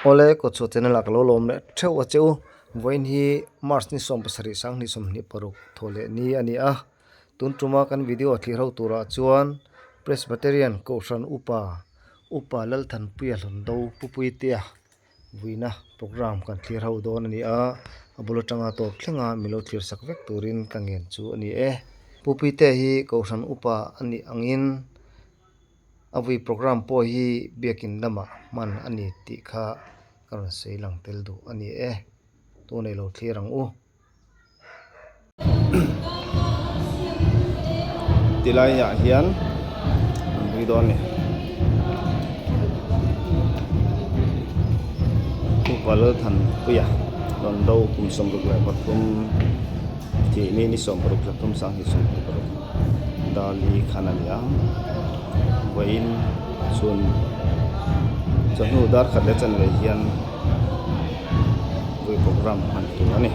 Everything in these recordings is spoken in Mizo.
Awle kawtchhuah channel ah ka lo lawm leh theuh a che u. Vawiin hi March ni 17 sanghnih 26 thaw leh ni a ni a. Tun tuma kan video thlir ho turah chuan Presbyterian Kohhran Upa Upa Lalthanpuia Hlawndo Pupuitea vuina program kan thlir ho dawn a ni a. A bul atanga tawp thlenga milo thlir sak vek turin ka ngen chu a ni e. Pupuitea hi Kohhran Upa a nih angin. A vui program pawh hi biakin lamah hman a ni tih kha ka rawn sawi lang tel duh a ni e. Tunei lo thlir ang u. Tilai ah hian an vui dawn a ni. Upa Lalthanpuia rawn do kum 63 thih ni ni 63 2026. Dali khan a ni a vawiin chhun chawhnu dar khat leh chanve hian vui program hman tur a ni.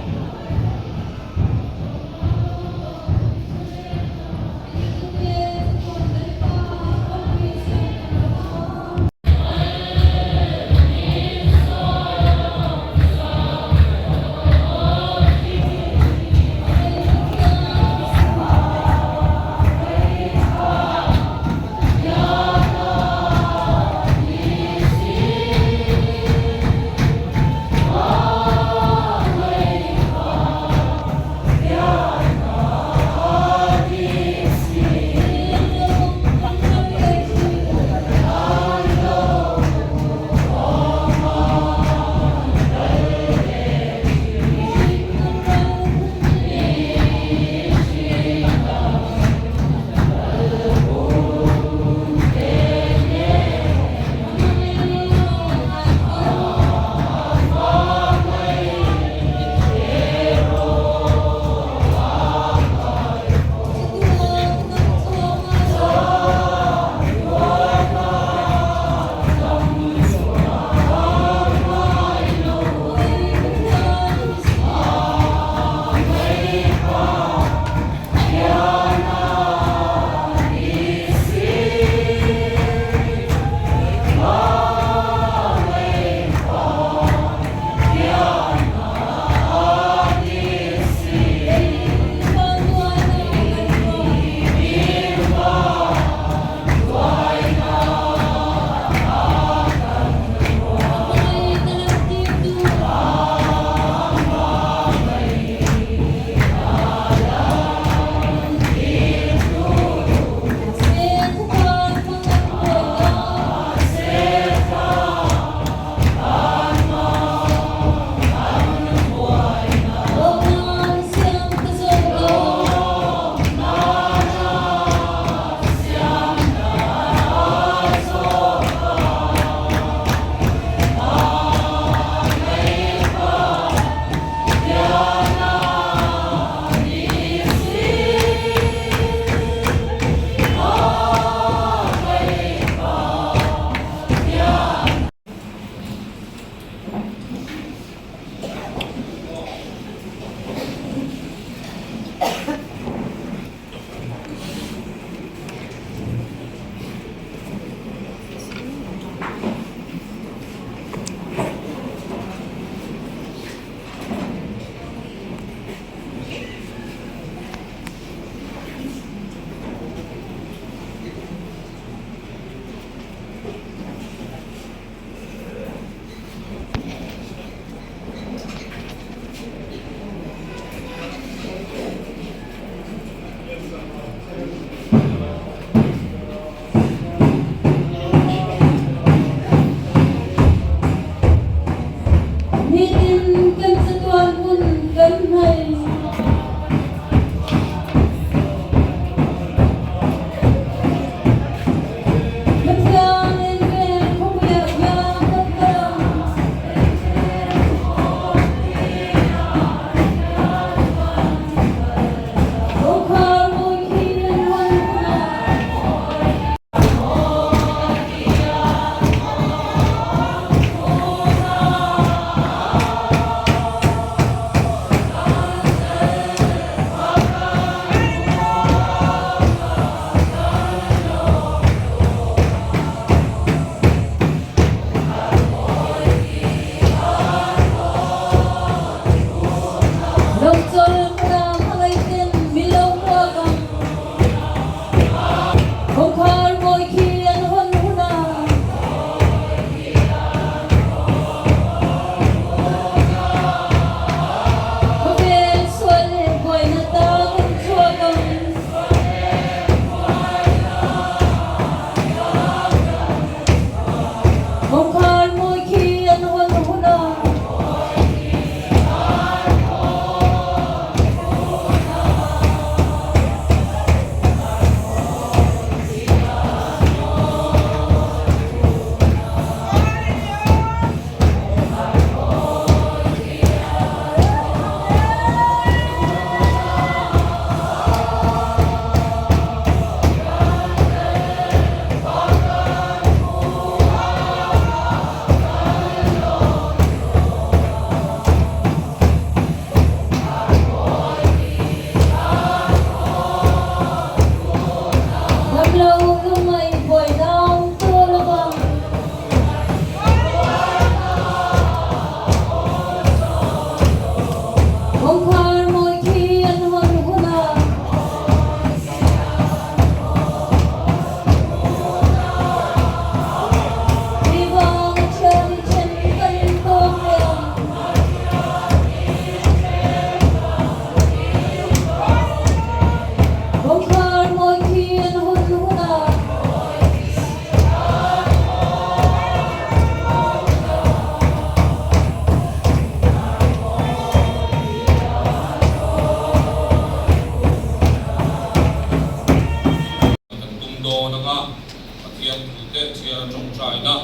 anga, Pathian thute chhiar a tawngtaina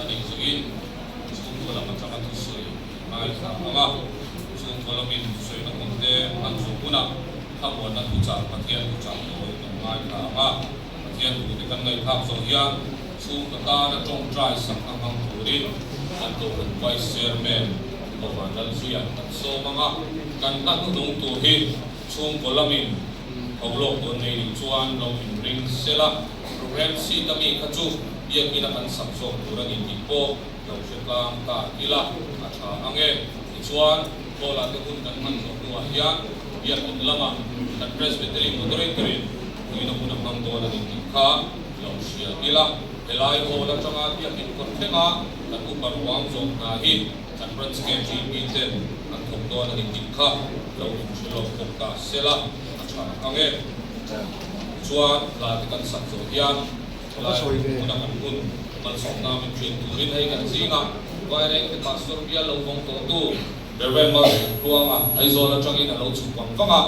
a neih zawhin chhungkaw lam atanga thusawi ngaithla anga, chhungkaw lamin thusawiina hmunte an zawh hunah thlamuanna thuchah Pathian thuchah tawi kan ngaithla anga, Pathian thute kan ngaihthlak zawh hian chhungkaw tana tawngtai sak a hmang turin kan Kohhran Vice Chairman Pavan Lalzuia'n kan sawm anga, kan hna hnuhnung tur hi chhungkaw lamin ho lawk dawn nei nih chuan lo inring sela, program sheet a mi kha chu biakin a kan sak zawk tur a ni tih pawh lo hre tlang ta ila a tha ang e. Tichuan, Hall-ah te hun kan hman zawh hnuah hian biakin lamah kan Presbytery Moderator-in puina hun a hmang dawn a ni tih kha lo hria ila, helai Hall atanga biakin kawt thlenga kan upa ruang zawh hna hi kan Branch KGP ten an thawk dawn a ni tih kha lo inhre lawk bawk ta sela a tha ang e. Chuan hla te kan sak zawh hian helai hmuna kan hun malsawmna min ṭhin turin hei kan zinga Vairengte Pastor bial lo vawng tawhtu Rev. Malsawm Tluanga Aizawl aṭangin a lo chhuk vang vang a,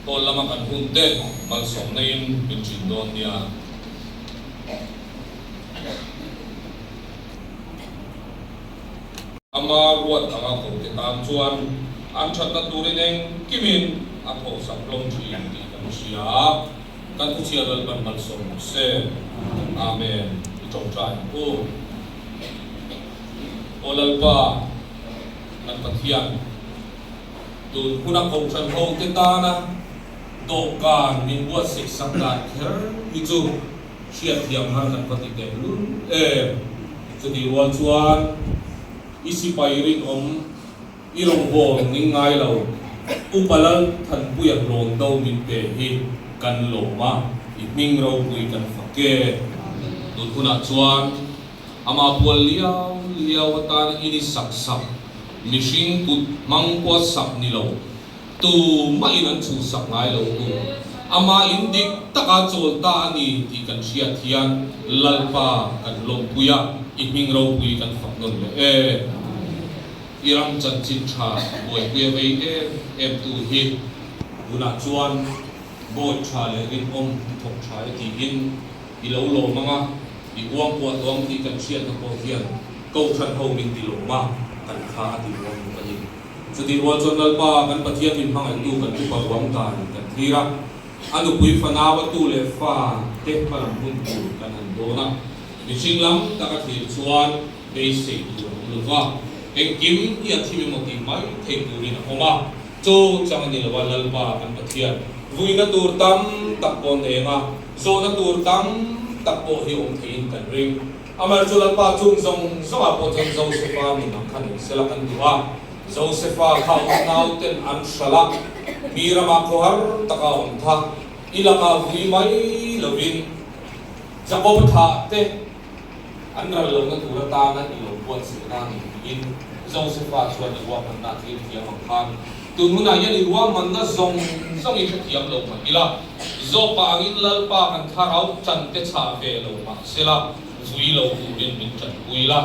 hall lama kan hun te malsawmna in min ṭhin dawn nia. Ama ruat anga kote tan chuan an thatna turin engkimin a thawhsak hlawm thin tih kan hria a, kan thuchhia Lalpan malsawm rawh se. Amen. I tawngtai ang u. Aw Lalpa, kan Pathian, tun huna kohhran hote tana dawhkan min buatsaih sak dan kher hi chu Hriatthiam har kan va ti teh lul em? Chutih rual chuan i sipai rinawm, i rawngbâwl ning ngai lo, Upa Lalthanpuia rawn do min pe hi kan lawm a, i hming ropui kan fak e. Tun hunah chuan amah pual liau liau atana in i sak sak, mihring kut hmang pawh sak ni lo, Tu mahin an chhuhsak ngai lo tu. Amah in dik taka chawl ta a ni tih kan hriat hian Lalpa kan lawmpui a, i hming ropui kan fak nawn leh e. I ram chanchin tha buaipui a vei em em tu hi tunah chuan bawi tha leh rinawm i thawk tha e tiin i lo lawm ang a, i uangkuah tuang tih kan hriatna pawh hian Kohhran ho min ti lawm a, kan kha a ti ruang bawk a ni. Chutih rual chuan Lalpa kan Pathian min hmangaihtu kan upa ruang dan kan thlir a, a nupui fanau a tu leh fa te hmalam hun tur kan han dawn a, mihring lam taka thlir chuan beisei tur a awm lo va, engkim hi a thim emaw tih mai thei turin a awm a, chu chang a ni lo a, Lalpa kan Pathian vuina tur tam tak pawh neng a, zawhna tur tam tak pawh hi awm theiin kan ring. Amah chu Lalpa chung zawng zawngah pawh chuan Josefa nun ang kha nei sela kan duh a. Josefa kha unauten an hralh a, mi ramah khawhar taka a awm kha i lakah vui mai lovin Jakob thah te an ral lohna tur atana i lo buatsaihna a ni tiin Josefa chuan i ruahmanna a thlir thiam ang khan tun hunah hian i ruahmanna zawng zawng i hrethiam lo mah ila Zawpa angin Lalpa kan thlarau chan te chhah ve lo mah sela vui lo turin min tanpui la,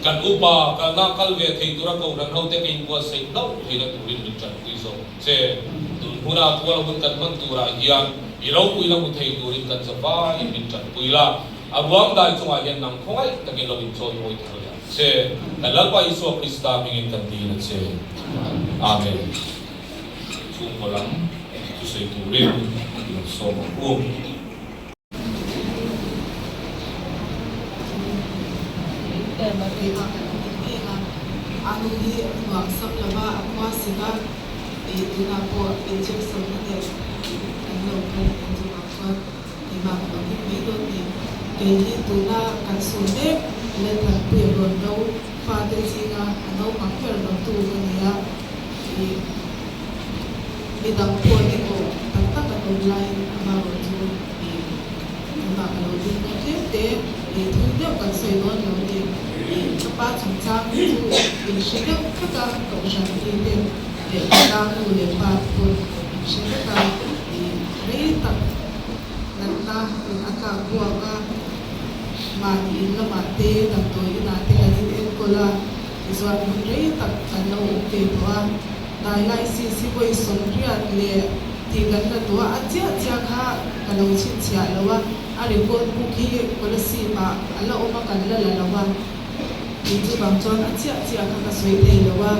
kan upa kalna kal ve thei tura kohhran hote ka inbuatsaih hlauh theihna turin min tanpui zawk ang che. Tun huna pual hun kan hman turah hian i ropuina hmu thei turin kan zavaiin min tanpui la, a ruang dai chungah hian nang khawngaih takin lo inchawimawi thar leh ang che. Kan Lalpa Isua Krista hmingin kan dil a che. Amen. Chhungkaw lam thusawi turin i lo sawm ang u. Anu hi ruang sam lova a khua sik a, ih tunah pawh injection na nen an lo kal a nih chuvang chuan keimah ka lo hlim mai dawn ni. Kei hi tuna kan sun mek Lalthanpuia rawn do fate zinga a naupang ber lo tu ka ni a, ih midang pawh ni awm tak tak an awm laiin amaherawh chu ih tunah ka lo ding na tlem te ih thil deuh kan sawi dawn lo ni. Ih ka pa chungchang hi chu inhre deuh vek a, kohhran mi te leh ka nu leh pa te pawh inhre vek a, ih rei tak natna in a tlak buak a, mahni in lamah te damdawi inah te kan in enkawl a, tichuan hun rei tak kan lo awm ve tawh a, dialysis hi vawi 80. Tih kan la duh a, a chiah chiah kha ka lo chhinchhiah lo a, a record book hi Kolasib ah a la awm a kan la la lo a, tih chuvang chuan a chiah chiah kha ka sawi thei lo a,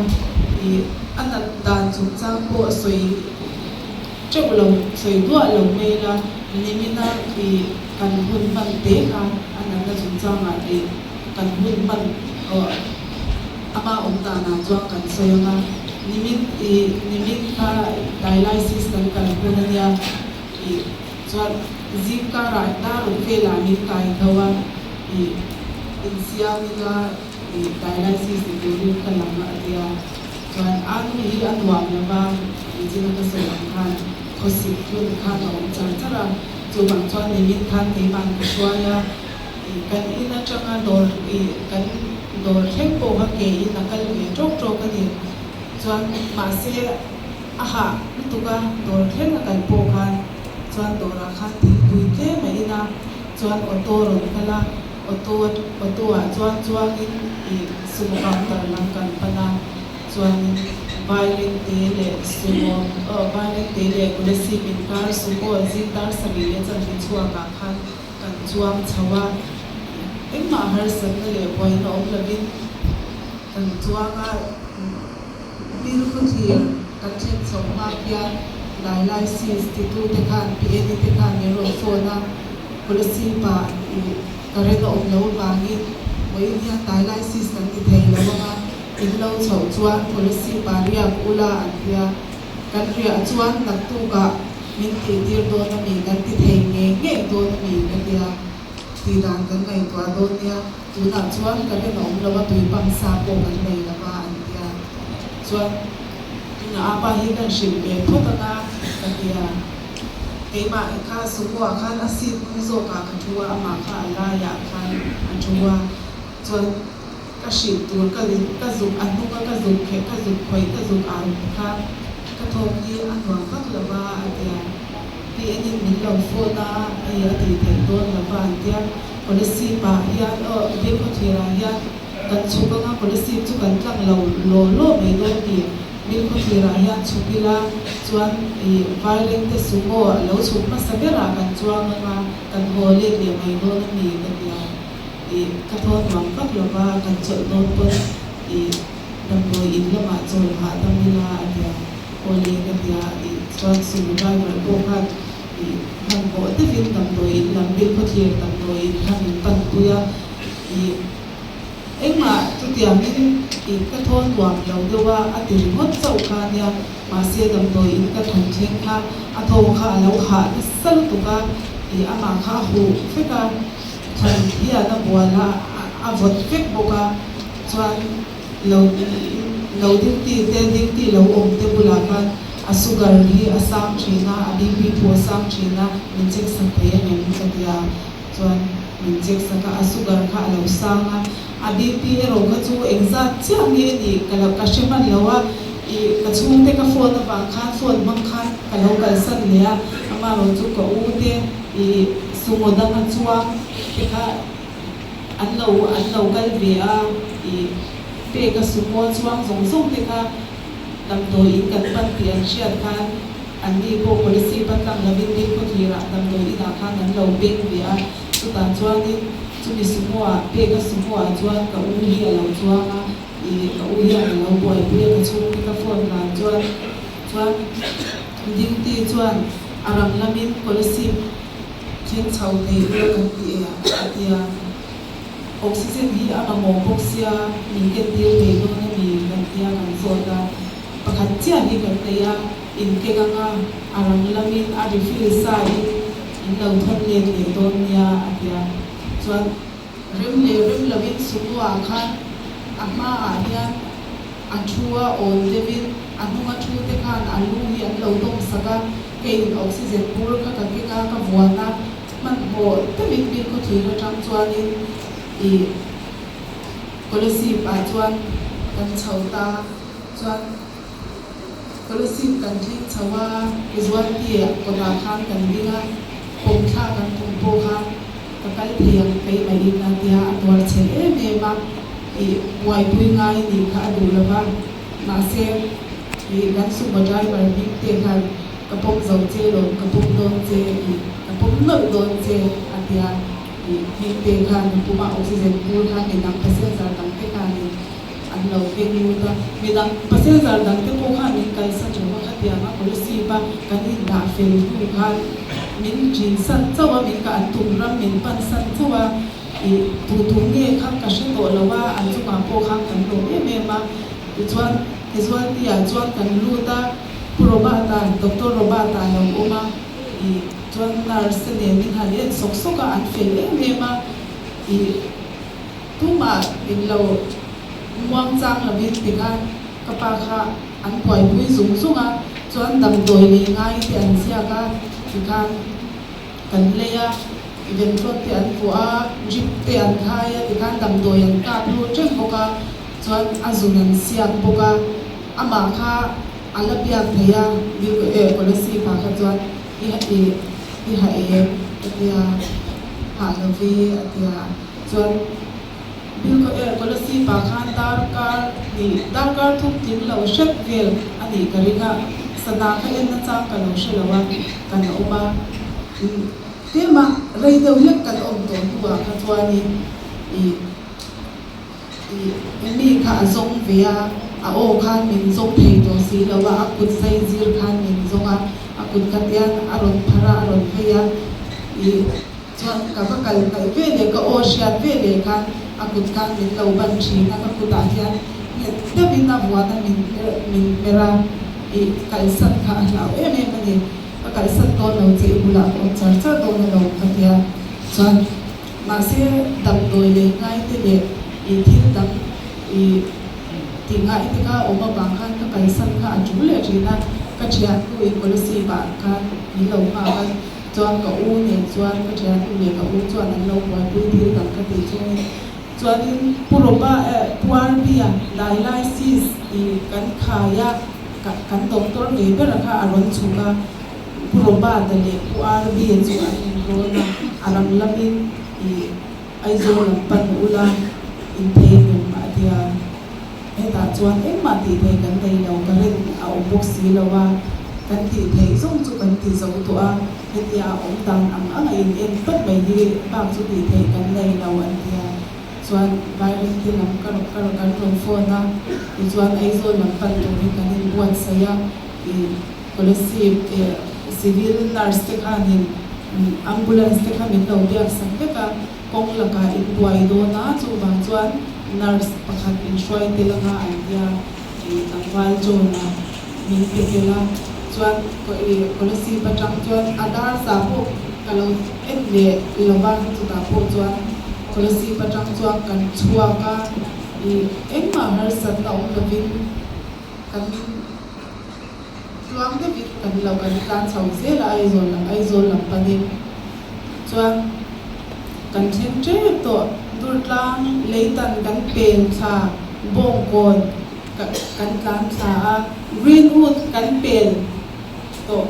ih a nat dan chungchang pawh sawi teuh lo, sawi duah lo mai ila, nimina ih kan hun hman te kha a natna chungchangah ih kan hun hman aw ama awm danah chuan kan sawi ang a, nimin ih nimin kha dialysis kan kal hun a nia ih chuan zing karah dar ruk velah min kai tho a ih insiam ila ih dialysis ni turin ka lang a tia chuan a nu hi a nuam lo va nichina ka sawi ang khan khawsik hun khan a awm char char a chuvang chuan nimin khan keimah ka hruai a. Kan in atanga dawr ih kan dawr thleng pawh kha ke in a kal ve tawk tawk a ni. Chuan mahse a hah lutuk a dawr thleng a kal pawh khan chuan dawrah khan thingpui tlem a in a, chuan auto rawn kal a, auto auto ah chuan chuangin ih sumo counter lam kan pan a, chuanin Vairengte leh sumo aw Vairengte leh Kolasib inkar sumo zing dar sarih leh chanve chhuakah khan Kan chuang chho a, engmah harsatna leh buaina awm lovin kan chuang a, Bilkhawthlir kan thlen chho hma khian dialysis titute khan PNE te khan min rawn phone a, Kolasib-ah ih current a awm loh avangin vawiin hian dialysis kan ti thei lo ang a, in lo chhoh chuan Kolasib-ah riak ula an tia, kan riah chuan naktukah Min tihtir dawn a mi, kan ti thei ngei ngei dawn a mi ka tia, tih dan kan ngaihtuah dawn nia, tunah chuan ka rin a awm lo a, tui pang sa pawh kan nei lo va an tia, chuan tunah apa hi kan hrilh ve phawt ang a ka tia, keimah kha sumo ah khan a seat hnung zawkah ka thu a, amah kha a laiah khan a thu a, chuan ka hrilh tur ka ka zuk a hnunga ka zuk kheh ka zuk khawih ka zuk au kha ka thawk hi a nuam vak lo va a tia pi enin min lo phone a hei a tih theih dawn lo va an tia Kolasib ah hian aw Bilkhawthlir ah hian kan chhuk anga Kolasib chu kan tlang lo law law mai dawn tih Bilkhawthlir ah hian chhuk ila chuan ih Vairengte sumo lo chhuk hmasa berah kan chuang anga kan haw let leh mai dawn a ni ka tia. Ih ka thaw nuam vak lo va, kan chawlh dawn pawn ih damdawi in lamah chawl hahdam ila a tia, aw le ka tia ih chuan sumo driver pawh khan ih hmanhmawh deuhin damdawi in lam Bilkhawthlir damdawi in kha min pan pui a, ih engmah chutiangin ih ka thaw nuam lo deuh a a ti ringawt chauh kha a nia, mahse damdawi in ka than thleng kha a thaw kha a lo hah nasa lutuk a, ih amah kha a huh vek a. Thlan hian a bual a, a vawt vek bawk a, chuan lo lo duty te duty lo awm te bulah khan a sugar hi a sang thin a, a BP pawh a sang thin a, min check sak thei ang em ka ti a, chuan min check sak a, a sugar kha a lo sang a, a BP erawh kha chu engzat chiah nge nih ka lo ka hre hman lo a, ih ka chhungte ka phone avang khan phone hmang khan ka lo kalsan leh a, amaherawhchu ka u te ih Sumo danga chuang te kha an lo an lo kal ve a, ih peka sumo chuang zawng zawng te kha damdawi in kan pan tih an hriat khan an ni pawh policy pan tlang lovin Bilkhawthlir ah damdawi inah khan an lo beng ve a, chutah chuanin chumi sumo ah peka sumo ah chuan ka u hi a lo chuang a, ih ka u hian a lo buaipui a ka chhungte ka phone dan chuan chuan duty chuan a rang lamin policy Thleng chho thei ula kan ti e a ti a, oxygen hi a mamawh bawk sia min ken tir thei dawn a mi kan tia kan zawt a, pakhat chiah hi kan nei a, in keng anga a rang lamin a refill sa in in lo thawn let leh dawn nia a ti a, chuan rem leh rem lovin sumo ah khan a hmaah hian a thu a awn deuhin a hnunga thu te khan a lu hi an lo dawm sak a, Keiin oxygen bur kha ka keng a, ka vuan a, hmanhmawh deuhin Bilkhawthlir atang chuanin ih Kolasib ah chuan kan chho ta, chuan Kolasib kan thleng chho a, casualty kawtah khan kan ding a, pawm thla kan tum pawh kha ka kal thei ang keimah in a tia a tuar chhe em em a, ih buaipui ngai nih kha a duh lo va, mahse ih kan sumo driver hming te khan. Ka pawm zo che lawm, ka pawm dawn che i, ka pawm nawlh dawn che a tia i hmingte khan a puma oxygen bur khan midang passenger dang te khanin an lo veng lut a, midang passenger dang te pawh khan min kalsan lo a, khatianga policy pa kan indah fel hnu khan min ṭin san chauh a, min ka an tum ram min pan san chauh a, i tu tu nge kha ka hre tawh lo a, an chungah pawh khan kan lawm em em a, tichuan casualty ah chuan kan lut a, Pu Robert-a, Doctor Robert-a lo awm a, i chuan nurse te nen min han en sawk sawk a, an fel em em a, i Tumah in lo muang chang lovin tikhan ka pa kha an buaipui zung zung a, chuan damdawi lei ngai te an ziak a, tikhan kan lei a, ventlawt te an vuah a, drip te an khai a, tikhan damdawi an kap lut reng bawk a, chuan a zun an siak bawk a, amah kha a la biak thei a, Kolasib ah kha chuan i i ha em ka tia, hah lo ve a tia. Chuan Bilko er Kolasib ah khan darkar hnih, darkar thum tling lo hrep vel a nih ka ring a, sana kha en nachang ka lo hre lo a, kan awm a. Tlema rei deuh hlek kan awm tawh hnuah kha chuanin ih ih mi kha a zawng ve a, a aw khan min zawng thei tawh si lo a, a kut zai zir khan min zawng a, a kut kha tian a rawn phar a, a rawn vei a, ih. Chuan ka va kal hnaih ve leh ka aw hriat ve leh khan a kut khan min lo ban thin a, ka kutah hian nghet deuhin a vuan a min min hmer a, ih kalsan kha a hlau em em a ni. Ka kalsan dawn lo che i bulah ka awm char char dawn alawm ka tia. Chuan mahse damdawi lei ngai te leh ih thil dang ih tih ngai te kha awm avang khan ka kalsan kha a tul leh thin a, ka thiannu in Kolasib ah khan min lo nghak a. Chuan ka u nen chuan ka thiannu leh ka u chuan an lo buaipui thil dang ka tih chungin chuanin Pu Ropa eh Pu Arbia dialysis tih kan khai a, kan doctor ve bera kha a rawn chhuk a, Pu Robert-a leh Pu Arbia chu an inrawn a, a rang lamin ih Aizawl lam pan ula inthei ngem a tia. Hetah chuan engmah tih theih kan nei lo, current a awm bawk si lo a, kan tih theih zawng chu kan ti zo tawh a, hetia a awm dan ang ang a in en tawp mai hi bak chu tih theih kan nei lo an ti a, chuan Vaireng te lam ka rawn ka rawn kan rawn phone a, tichuan Aizawl lam pan turin kan in buatsaih a, ih Kolasib eh civil nurse te khanin ambulance te kha min lo biak sak vek a. Kawng lakah in buai dawn a, chuvang chuan nurse pakhat in hruai tel anga an tia i tlangval John a min pe tel a, chuan Kolasib atang chuan a dar za pawh ka lo en leh lo va, chutah pawh chuan Kolasib atang chuan kan chhuak a, i engmah harsatna awm lovin kan tluang deuhin kan lo kan tlan chho zel a Aizawl lam Aizawl lam panin chuan kan thleng tep tawh Durtlang leitan kan pen thla Bawngkawn kan tlan thla a Greenwood kan pel tawh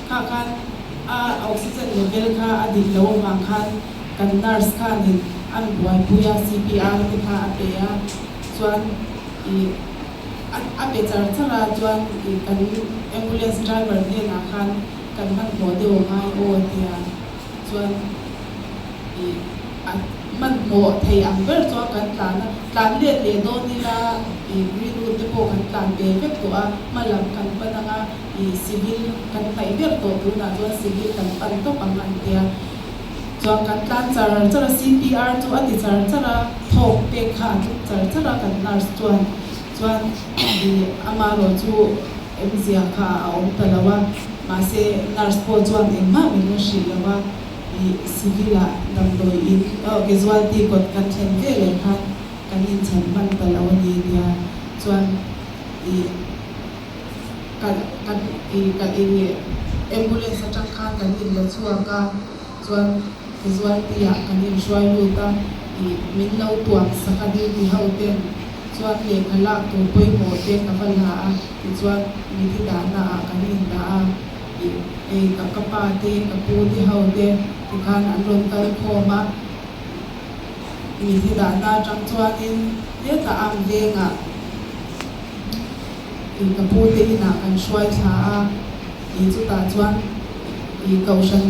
kha khan a oxygen level kha a dik loh avang khan kan nurse khanin an buaipui a C_P_R te kha a pe a chuan ih A pe char char a, chuan ih kan ambulance driver hnenah khan kan hmanhmawh deuh a ngai aw a ti a, chuan ih a hmanhmawh thei ang ber chuan kan tlan a, tlan let leh dawn ila ih Greenwood te pawh kan tlan ve vek tawh a, hma lam kan pan ang a, ih civil kan hnaih ber tawh tunah chuan civil kan pan tawp ang an ti a, chuan kan tlan char char a, C_P_R chu a ti char char a, thawk pek kha a tum char char a kan nurse chuan. Chuan ih amarawh chu awmzia kha a awm ta lo a, mahse nurse pawh chuan engmah min la hrilh lo a, ih civil ah damdawi in oh casualty kawt kan thlen ve leh khan kan inchhan hman ta lo a ni nia, chuan ih kan kan ih ka ih ambulance atang khan kan inla chhuak a, chuan casualty ah kan inhruai lut a, ih min lo tuam sak a duty ho ten. Chuan lehkha lak tur pawimawh te ka va la a, tichuan mithi dahna ah kan indah a, ih hei ka ka pa te ka pu te ho te tikhan an rawn kal khawm a, mithi dahna atang chuanin hetah ang vengah ih ka pu te inah kan hruai thla a, ih. I chutah chuan i kohhran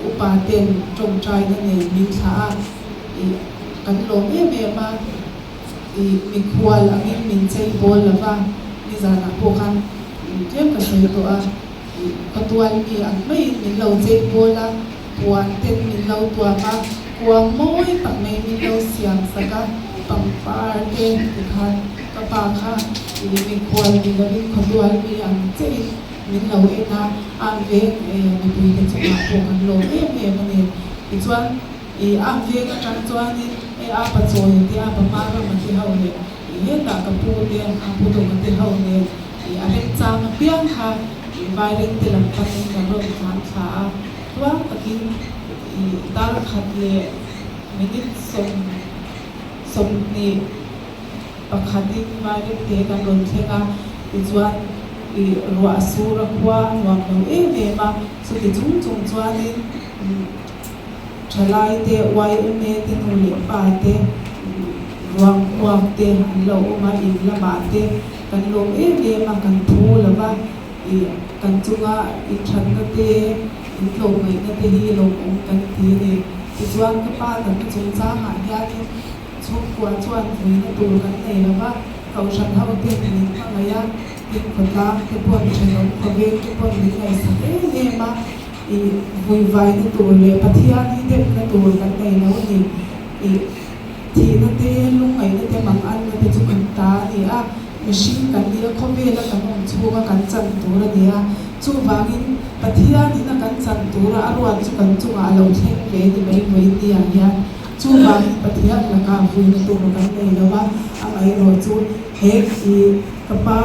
upa ten tawngtaina nen min thlah a, i kan lawm em em a, i mikhual angin min chei bawl lo va, nizanah pawh khan tlem ka sawi tawh a, i khawtual mi ang maiin min lo chei bawl a, puan ten min lo tuam a, kuang mawi tak mai min lo siam sak a, pangpar te tikhan ka pa kha i mikhual ni lovin khawtual mi ang chiahin Min lo en a, an veng mipuite chungah pawh kan lawm em em a ni. Tichuan, i an veng atang chuanin e a pa chawi te, a pa hma rama te ho leh i hetah ka pu te, a pu dawka te ho nen i a remchang apiang kha i vaireng te lam panin kan rawn tlan thla a. Tluang takin i dar khat leh minute 21 Pakhatin vaireng te kan rawn thleng a, tichuan i ruah sur a khua a nuam lo em em a, chuti chung chung chuanin thalai te, YMA te nu leh pa te, ruang uak te an lo awm a, in lamah te kan lawm em em a, kan thu lo va, i kan chunga inthatna te, intlawmngaihna te hi lawmawm kan ti a ni. Tichuan ka pa natna chungchangah hianin. Chhungkua chuan vuina tur kan nei lo va, Kohhran ho ten min hmangaih a, tin khawtlang te pawn thenawm khawveng te pawn min ngaihsak em em a, i vui vaina tur leh Pathian hi depna tur kan nei lo a ni. I thihna te, lungngaihna te, manganna te chu kan ta a ni a, mihring kan ni a, khawvela kan awm chhunga kan chan tur a ni a, chuvangin Pathianin a kan chan tura a ruat chu kan chungah a lo thleng ve ni mai vawiin hian. Chuvangin Pathian lakah vuina tur kan nei lo a, amaherawh chu he i ka pa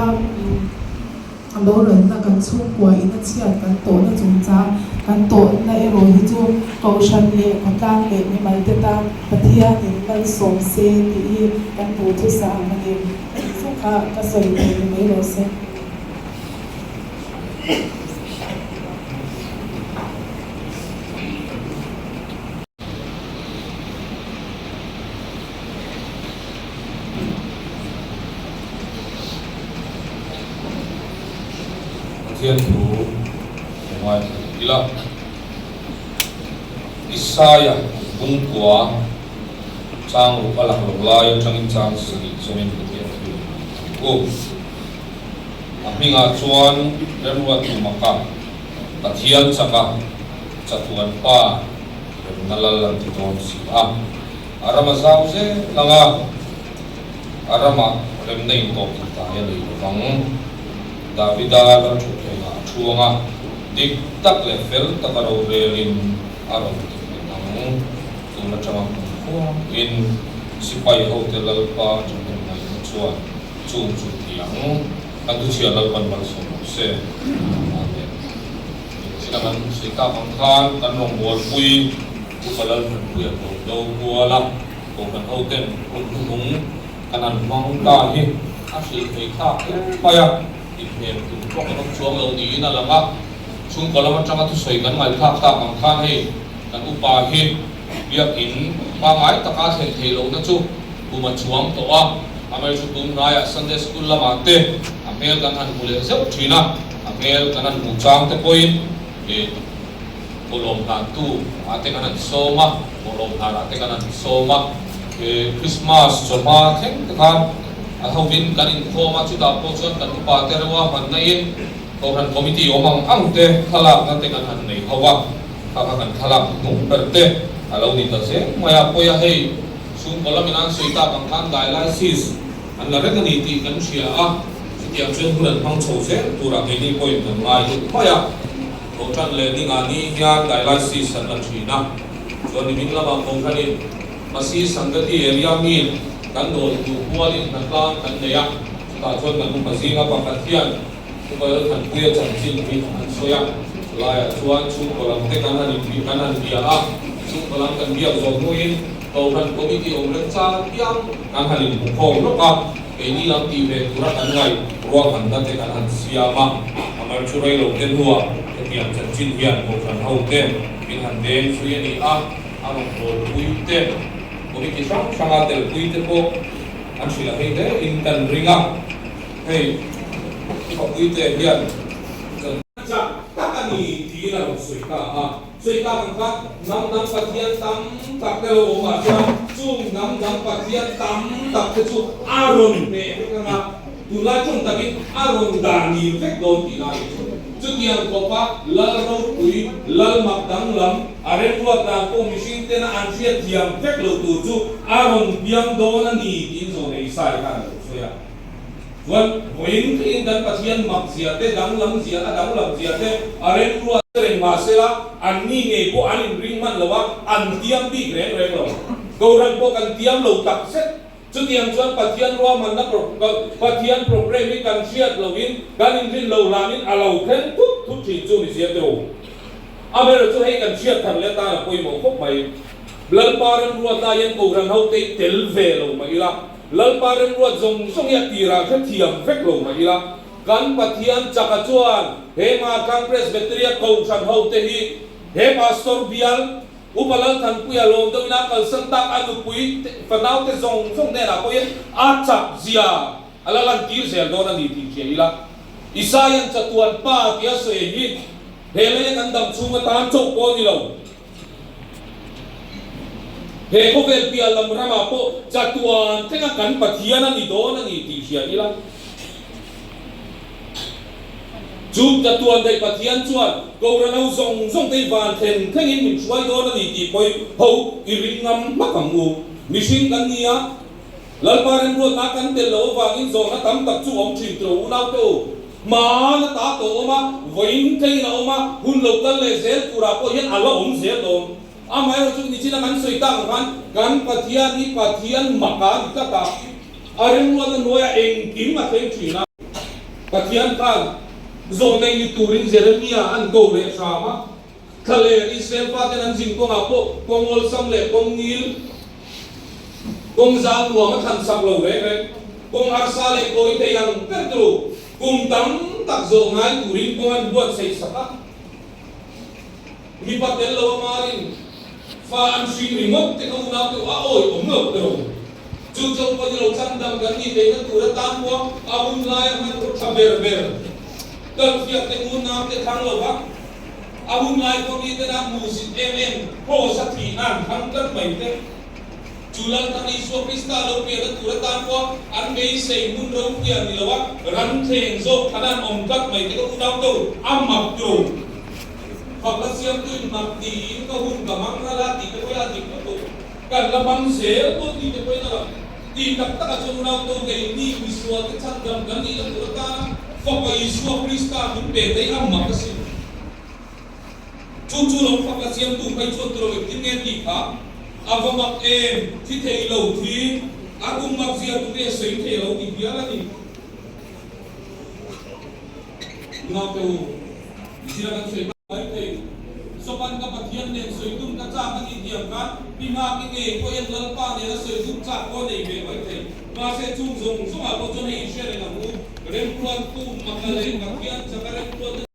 boraina kan chhungkua in a chhiat kan tawhna chungchang kan tawhna erawh hi chu Kohhran leh khawtlang leh mimalte tan Pathianin malsawm se tih hi kan duhthusam a ni. Chu kha ka sawi thei ni mai rawh se. Pathian thu ka ngaithla leh ila. Isaia bungkua chang ruk a lang lo lai atangin chang sarih zawmin Pathian thu in a ti u. A hmingah chuan remruattu maka Pathian chaka chatuan pa Remna lal an ti dawn si a, a ram a zau zel ang a, a ramah remna intawp thei tlai a nei lo vang. Davida lal thutthlengah a thu ang a, dik tak leh fel taka rorelin a rawn ti nghet ang. Tun atanga kum khuain sipai hote Lalpa thahnem ngaihna chuan chung chu ti ang. Kan thuchhia Lalpan malsawm rawh se. Amen. China kan sawi tak ang khan kan rawngbawlpui Upa Lalhmunpuia hlawm do kual a, Kohhran hoten hun hnuhnung kan han hmang ta hi a hrilh thei thlak hle mai a, inhnem tum pawh kan awm chuang lo niin a lang a. Chhungkaw lam atanga thusawi kan ngaihthlak tak ang khan hei kan upa hi biakin pangngai taka thlen theih lohna chu kum a chuang tawh a, amaherawhchu tun hnaiah Sunday School lamah te a hmel kan han hmu leh zeuh thin a. A hmel kan han hmuh chang te pawhin ih bawlhhlawm hlantu ah te kan han sawm a, bawlhhlawm hlan ah te kan han sawm a, ih Christmas chawhma thleng te khan a hovin kan inkhawm a, chutah pawh chuan kan upa te reuh a hmanna in Kohhran Committee awm ang ang te thlalakna te kan han nei ho a, kha kha kan thlalak hnung ber te a lo ni ta zel mai a, pawi a hei chhungkaw lamin an sawi tak ang khan dialysis An la reng a ni tih kan hria a, chutiang chuan hun an hmang chho zel turah keini pawhin kan ngai deuh mai a. Thawhṭan leh ningah ni hian dialysis an la ṭhin a, chuan nimin lamah Kohhranin Masi Sangati area miin kan dawl duh hualin hnatlang kan nei a, chutah chuan kan upa zinga pakhat hian Upa Lalthanpuia chanchin hi an sawi a, chulaiah chuan chhungkaw lam te kan han inbih kan han bia a, chhungkaw lam kan biak zawh hnuin Kohhran Committee awm reng chang apiang kan han inhmu khawm lawk a, keini lam tih ve tura kan ngaih ruahmanna te kan han siam a, a mar chu rei lo te hnuah hetiang chanchin hian Kohhran ho te min han deng zui a ni a, a rawn bawlpui te, Committee hrang hranga telpui te pawh an hrilh a hei hle in kan ring a, hei Upa Puite hian Chak tak a. sawi ta a. Sawi tak ang kha hnam dang Pathian tam tak te lo awm ah chuan chung hnam dang Pathian tam tak te chu a rawn hneh vek ang a, tunlai ṭawng takin a rawn dah nil vek dawn tih lai a ni. Chutiang khawpa Lal ropui, Lal mak danglam, a remruat dan pawh mihring tena an hriat thiam vek lo tur chu a rawn piang dawn a ni tiin Zawnei Isai khan a lo sawi a. Chuan vawiin thlengin kan Pathian mak zia te, danglam zia, a danglam zia te a remruat reng mahsela an ni ngei pawh an inring hman lo a, an tiam bik reng reng lo. Kohhran pawh kan tiam lo tak zet. Chutiang chuan Pathian ruahmanna Pathian programme hi kan hriat loin kan inrin lo hlanin a lo thleng thut thut thin chu ni zia teh u. Amaherawhchu chu hei kan hriat thar leh atan a pawimawh khawp mai. Lalpa remruat lai hian Kohhran ho te hi tel ve lo mah ila, Lalpa remruat zawng zawng hi a tirah hrethiam vek lo mah ila, kan Pathian chaka chuan he Marthlang Presbyteria Kohhran ho te hi he Pastor bial Upa Lalthanpuia lawm deuhin a kalsan tak a nupui fanau te zawng zawng hnenah pawhin a chak zia a la lantir zel dawn a ni tih hria ila. Isaia'n chatuan pa tia sawi hi he leia kan dam chhung atan chauh pawh a ni lo. He khawvel piah lam ramah pawh chatuan thlenga kan Pathian a ni dawn a ni tih hria ila. Chu chatuan daih Pathian chuan Kohhranho zawng zawng te hi van thlen thlengin min hruai dawn a ni tih pawi ho i ring ngam hmak ang u. Mihring kan ni a, Lalpa remruatna kan tel loh avangin zawhna tam tak chu awm thin tiro unau te u. Hmaan a ta tawh awm a, vawiin thlengin a awm a, hun lo kal leh zel turah pawh hian a la awm zel dawn. Amaherawhchu nichina kan sawi tak ang khan kan Pathian hi Pathian mak a ni tlat a, a remruatna hnuaiah engkim a thleng thin a. Pathian khan zawhneih ni turin Jeremia an ko leh hram a, thla leh Israel faten an zin kawngah pawh kawng awlsam leh kawng ngil, kawng zal nuam a thlan sak lo reng reng. Kawng harsa leh kawi thei ang ber tur kum tam tak zawh ngai turin kawng an buatsaih sak a. Mipa tel lo a marin fa an hring ringawt te kha unau te a awi awm lo tawh. Chu chauh pawh ni lo chhandam kan nih theihna tur atan pawh a hun laia hmanraw tha ber ber kalfiak te unau te thlang lo va, a hun lai pawh mi tena hmuhsit em em kraws a thih nan thlang tlat mai te. Chu Lalthang Isua Krista lo pianna tur atan pawh an beisei hmun ropuia ni lo a, ran thleng zawk thlan an awm tlat mai te ka unau to a mak tawh. Fakna siamtuin mak tiin ka hun ka hmang ral a tih te pawhin a dik lutuk. Kan la hmang zel dawn tih te pawhin a lang. Tih tak takah chuan unau to keini misual te chhandam kan nihna tur atana Fapa Isua Krista min pe thei a mak asin. Chu chu lo fakna siamtu phei chuan tilo engtin nge tih kha a va mak em, thi thei lo thi, a kum mak zia tu nge sawi thei a lo ti hial a ni. Unau te u, zia kan sawi mai thei. Sawpan ka Pathian nen sawi dun ka chak a ni tiang khan pi nghak i ngei pawh hian Lalpa nena sawi dun chak pawh a nei ve mai thei. Mahse chung zawng zawngah pawh chuan hei inhria reng ang u, remruattu Maka leh Pathian chaka remruatna.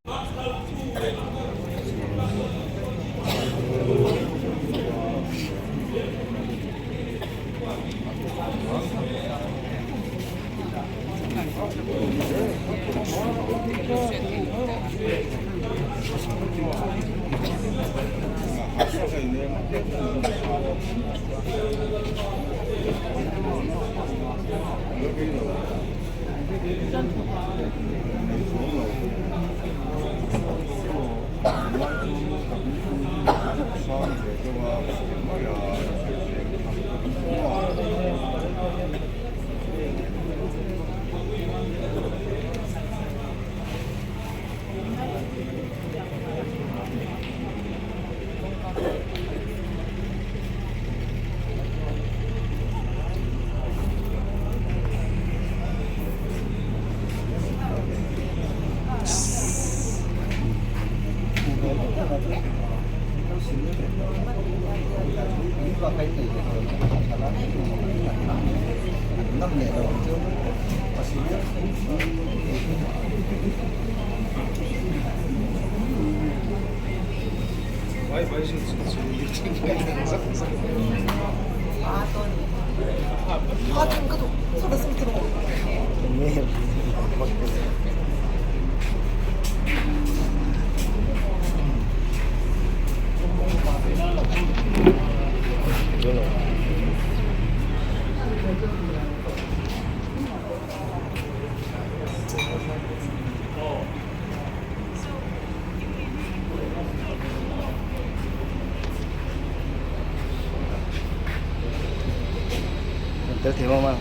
dawn lo. Tel thei mang mang.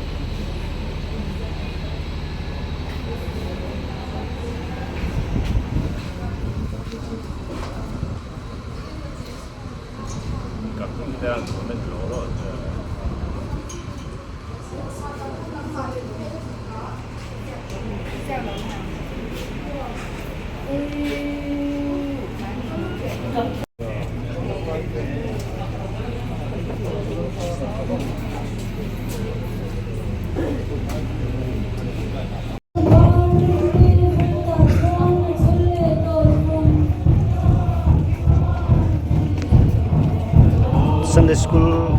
Sunday school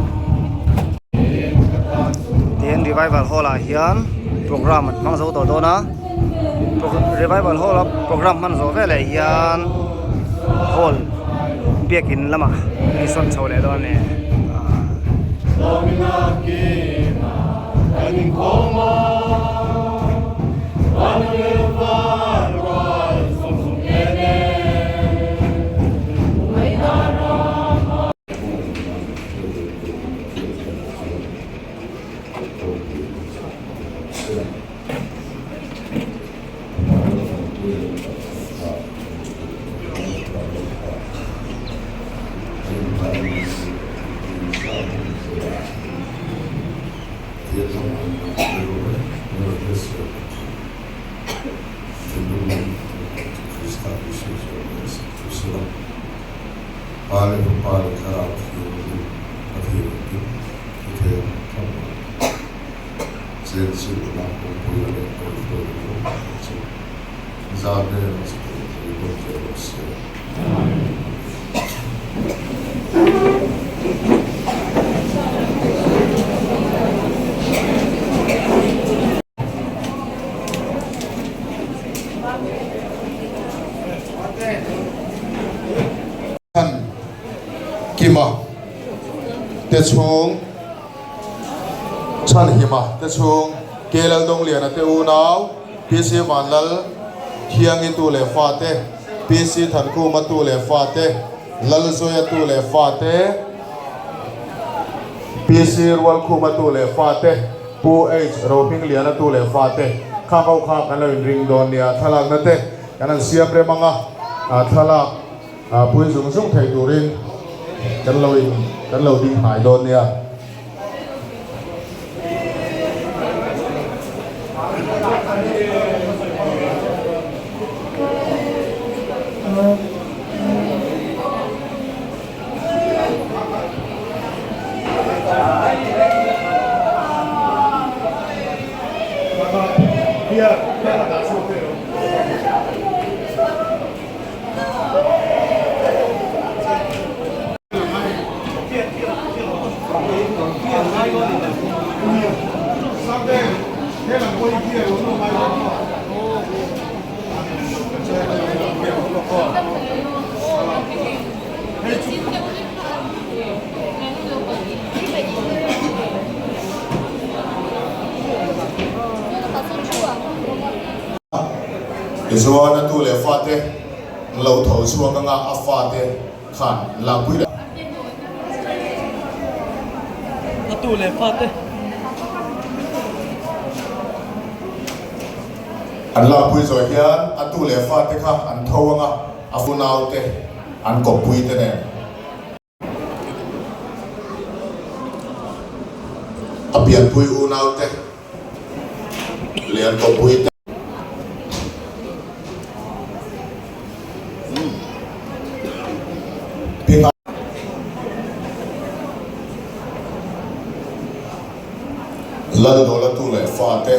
tihian revival hall ah hian program an hmang zo tawh dawn a revival hall a program hman zawh veleh hian hall biakin lamah an insawn chho leh dawn a ni. Kima te chhung Chhanhima te chhung Kelal Dawngliana te unau PC Vanlal Thiangi tu leh fate PC Thankhuma tu leh fate Lalzoia tu leh fate PC Rualkhuma tu leh fate Pu H Rohmingliana tu leh fate kha ho kha kan lo inring dawn nia thlalakna te kan han siam rem ang a thlalak pui zung zung thei turin kan lo in kan lo ding hnai dawn nia. Tichuan a tu leh fate an lo tho chhuak anga a fate khan an lakpui leh. A tu leh fate. An lakpui zawh hian a tu leh fate kha an tho anga a funaute an kawppui te nen. A pianpui unaute leh an kawppui te. Laldawla tu leh fate.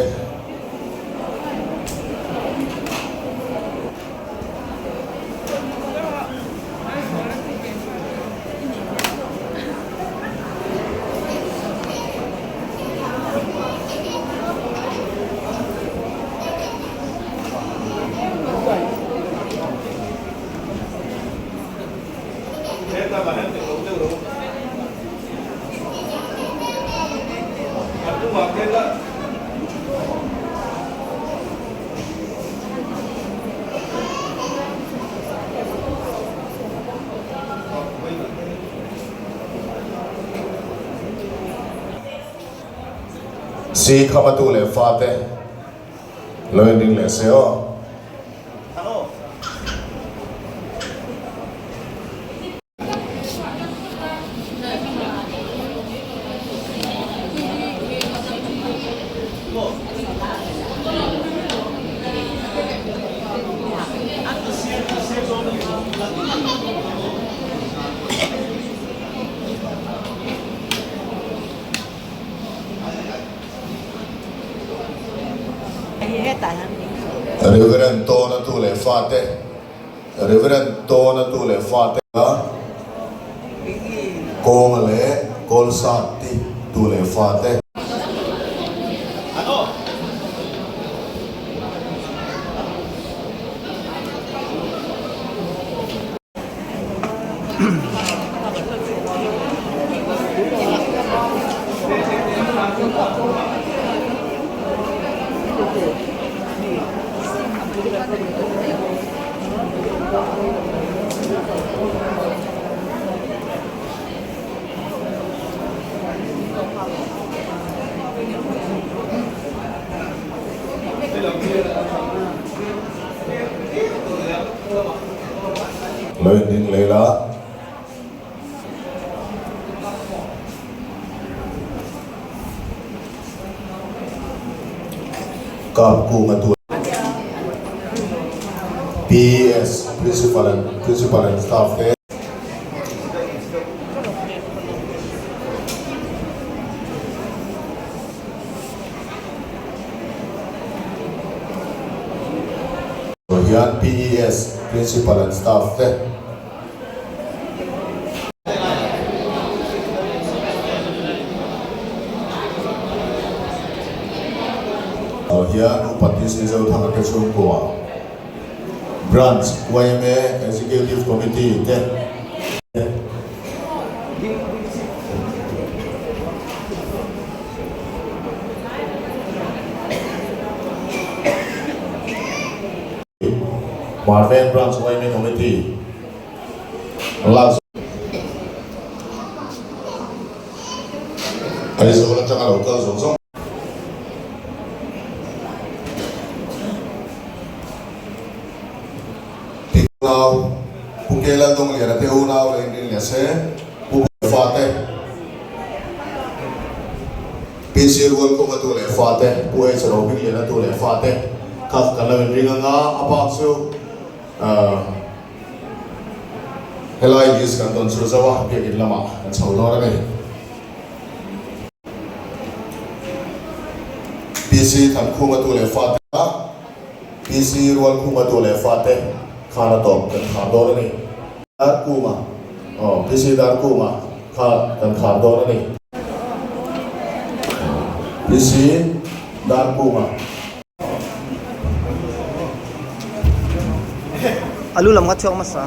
Si khama tu leh fate lo inring leh se aw. Reverend Tawna tu leh fate Reverend Tawna tu leh fate a Kawnga leh Kawlsati tu leh fate. Lo in ding leh la. Kap kung a tu PES Principal and Principal and Staff te. Hian PES Principal and Staff te. Hian Upa TC Zothanga te chhungkua Branch yma Executive Committee te. Marvel Branch yma Committee Last Aizawl atanga lo kal zawng zawng. Ti unau Pu Kelal Dawngliana te unau leh inrin leh se Pu Fate PC Rualkhuma tu leh fate Pu H Rohmingliana tu leh fate kha kan lo inring anga a bak chu Helai list kan tawn chu zo a, biakin lamah kan chho dawn a ni. PC Thankhuma tu leh fate a, PC Rualkhuma tu leh fate khan a tawp kan khar dawn a ni. Darkuma, aw PC Darkuma kha kan khar dawn a ni. PC Darkuma. Alu lam kha chhuak hmasa.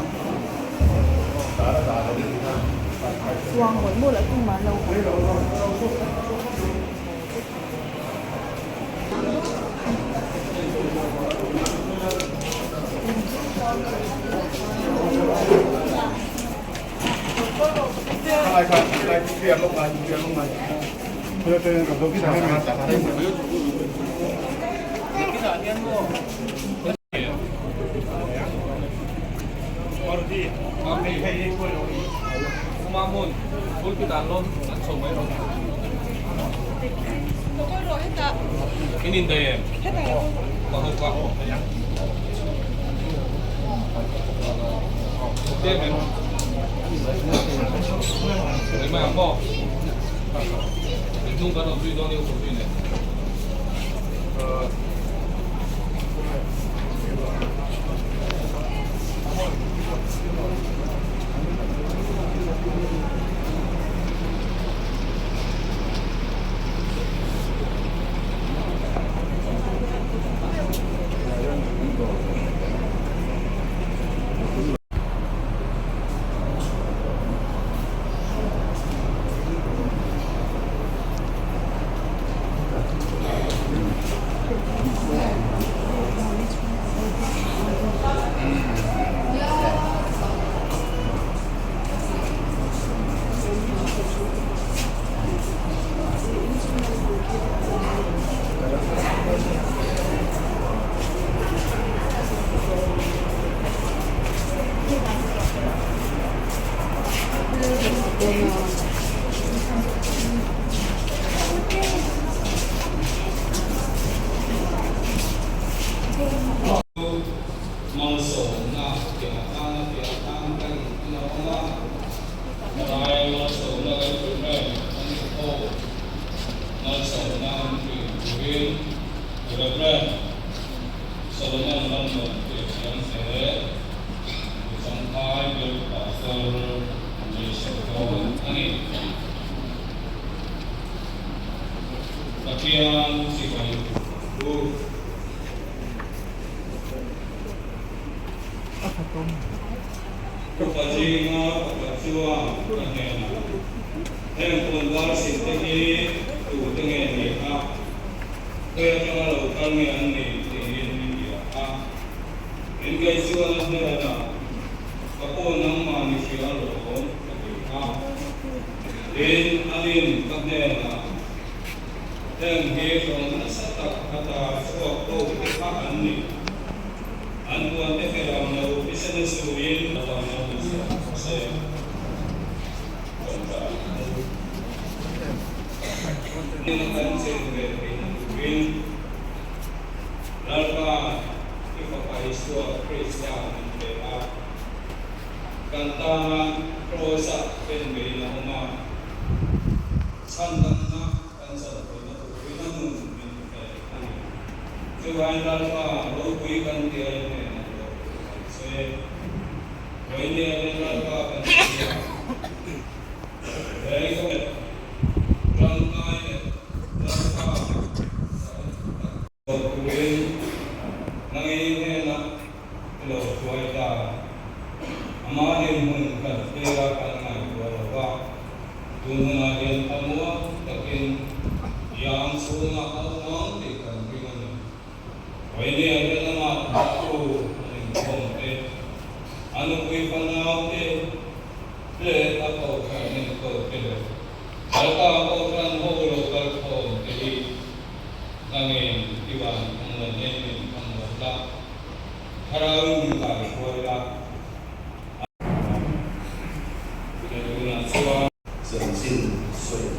Chanchin sawi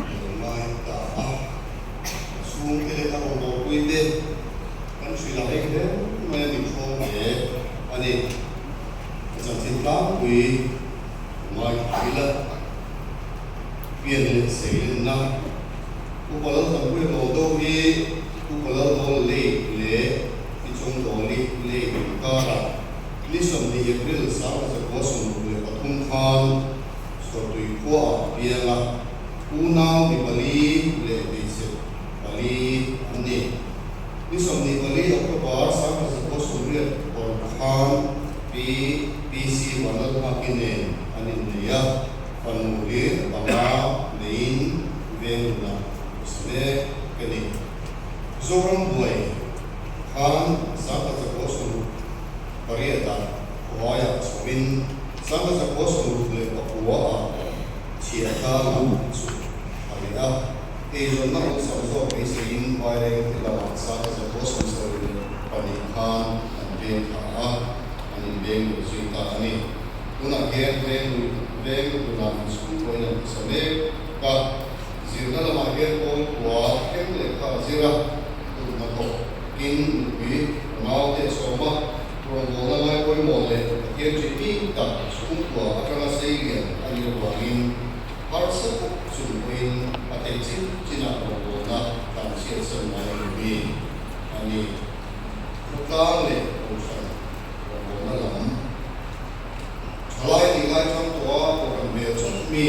lo ngai ta a, chhungte leh a rawngbawlpui te kan hrilh ang hle mai a min hrawng hle a ni. Ka chanchin tlangpui lo ngai thla ila, pian leh seilenna Upa Lalthanpuia Lawndo hi Upa Laldawl Lei leh Tichawngdawli Lei inkarah ni 20 April 1973 khan Sawrtui khuaah a piang a, unau mi pali leh hmeichhe pali an ni. Ni 24 October 1986 khan Pi PC Vanlalhmaki nen an innei a, fanu hlir panga neiin Vengluna a sa mek a ni. Zoram buai khan 1968 ah Khuaiah chhoin 1969 ah chhiahtlangah chhuk a leh a, eizawnna awlsam zawk beiseiin Vaireng te lamah 1972 khan an veng thla a, an inbeng lui zui ta a ni. Tunah hian veng lui veng lunah inchhungkawiin an hmasa mek a, zirna lamah hian pawl kua thleng lehkha a zir a, tun hnathawkin nupui naute a sawm a, Rawngbawlna ngai pawimawh leh Pathian ṭih mi tak chhungkua aṭanga sei lian a nih avangin harsa puk chung pawhin a theih chin chinah rawngbawlna tlan chhiatsan ngai lo mi a ni. Khawtlang leh Kohhran rawngbawlna lam ṭhalai nih ngai ṭang tawha Kohhran hmel chawp mi,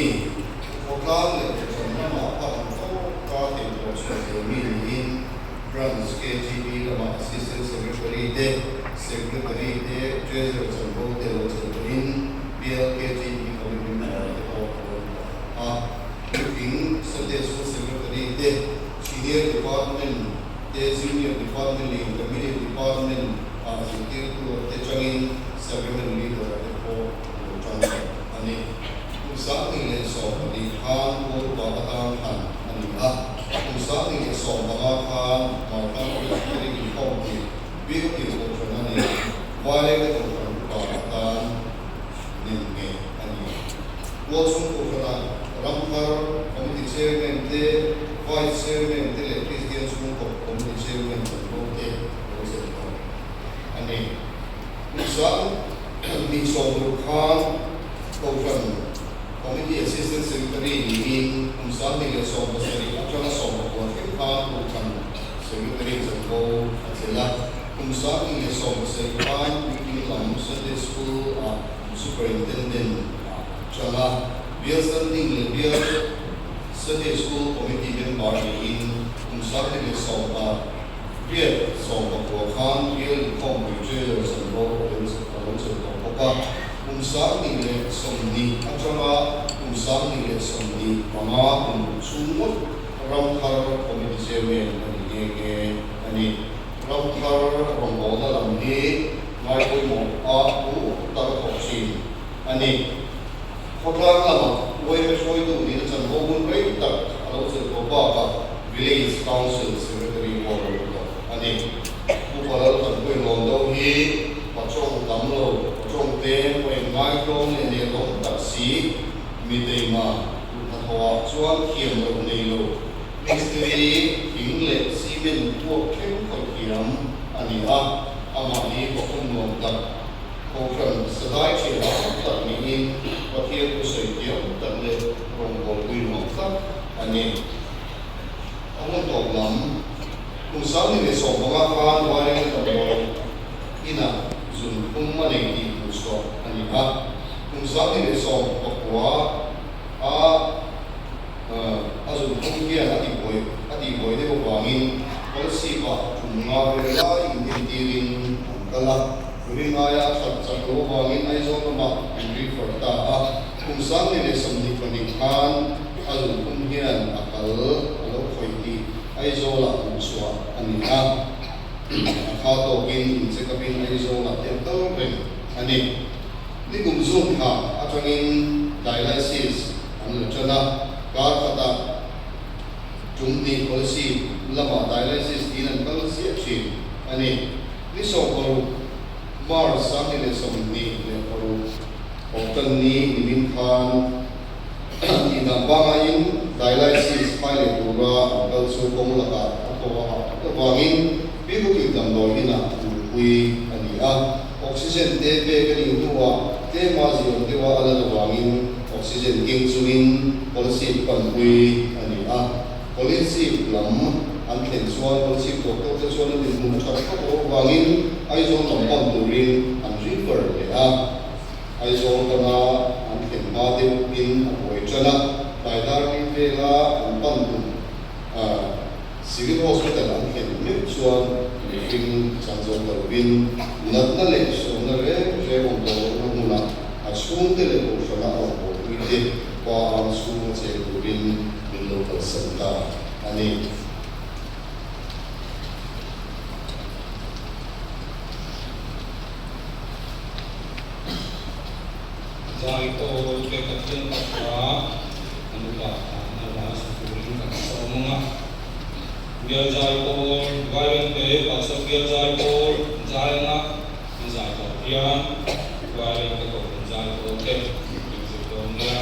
khawtlang leh Kohhran ramah pa ang tawka theih tawh chhuah thei mi niin Branch KGB lama Assistant Secretary te, Secretary te, Treasurer chanvo te lo chelh tawhin Bial KGB Committee member te pawh a rawn dah a. Puitling Sunday School Secretary te, Senior Department te, Junior Department leh Intermediate Department ah zirtirtu te changin Sacrament Leader te pawh a lo chang tawh a ni. Kum 2014 khan Pawl Upa atan thlan a ni a. Kum 2015 khan Mauthlang Presbytery inkhawmpui Biakil Kohhran a ni. Vailengte Kohhran Upa atan nen ngei a ni. Tualchhung Kohhranah Ramthar Committee Chairman te, Vice Chairman te leh Kristian Chhungkaw Committee Chairman chanvo te lo chelh tawh a ni. Kum 20 sawmruk khan Kohhran Committee Assistant Secretary niin kum 2017 atanga 19 thleng khan Kohhran Secretary chanvo a chelh a. Kum 2017 khan Puitling lam Sunday School-ah Superintendent a chang a, Bial Standing leh Bial Sunday School Committee member niin kum 2018 19 khan Bial Inkhawmpui Treasurer chanvo a lo chelh tawh bawk a. Kum 2020 atanga kum 2025 kum ruk chhung ngawt Ramthar Committee Chairman a ni nghe nghe a ni. Ramthar rawngbawlna lam hi ngai pawimawh a pu tak a thawk thin a ni. Khawtlang lamah uaime hruaitu nihna chanvo hun rei tak a lo chelh tawh bakah Village Council Secretary pawh a lo ni tawh a ni. Upa Lalthanpui Lawndo hi pachawng tam lo, pachawng te pawhin ngaitlawm leh nelawm tak si, mi teima kut hnathawhah chuan thiam loh nei lo, Mistiri thing leh cement puak thleng khawih thiam a ni a, amah hi pakhum nuam tak, Kohhran sadai thiam tak niin Pathian thu sawi thiam tak leh rawngbawlpui nuam tak a ni. A hun tawp lam, kum 2015 khan Vaireng damdawi inah zun phum a nei tih hmuhchhuah a ni a, kum 2019 a A zun phung hian a tihbuai a tihbuai deuh avangin Kawlsip-ah tum nga vel lai inentirin an kal a, ring aia a that chak lo avangin Aizawl lamah an refer ta a. Kum 2022 khan a zun phung hian a kal a lo khawih tih Aizawlah hmuhchhuah a ni a, a kha tawkin in check up-in Aizawlah te an kal reng a ni. Nikum June thla atangin dialysis an la ṭan a, kar khatah ṭum hnih policy lamah dialysis tiin an kal ziah ṭhin a ni. Ni 16 March 2026 Thawhṭanni nimin khan tihdan pangaiin dialysis phai leh tura an kal chu kawng lakah a thaw a hah thut avangin Pihukin damdawi inah luhpui a ni a, oxygen te pek a nih hnuah tlema ziawm deuha a lan avangin oxygen keng chungin Kolasib panpui a ni a. Kolasib lam an thlen chuan Kolasib doctor te chuan an inhmun a that vak loh avangin Aizawl lam pan turin an refer leh a. Aizawl pana an thlen hma deuhin a buai tan a, tlai dar li vela an pan tum a. Civil Hospital an thlen meuh chuan mihring chan zawk ta lovin natna leh sawmna reng reng awm tawh lohna hmunah a chhungte leh kohhrana a rawn bawhpui te pa ang chhunga cheng turin min lo kalsan ta a ni. Zai tawi te Pathian pakha an upa a la sa turin kan sawm ang a. Bial zai pawl, Vairengte Pastor Bial zai pawl zai anga an zai tawh hian Vairengte Kohhran zai pawl te min zir dawn nia.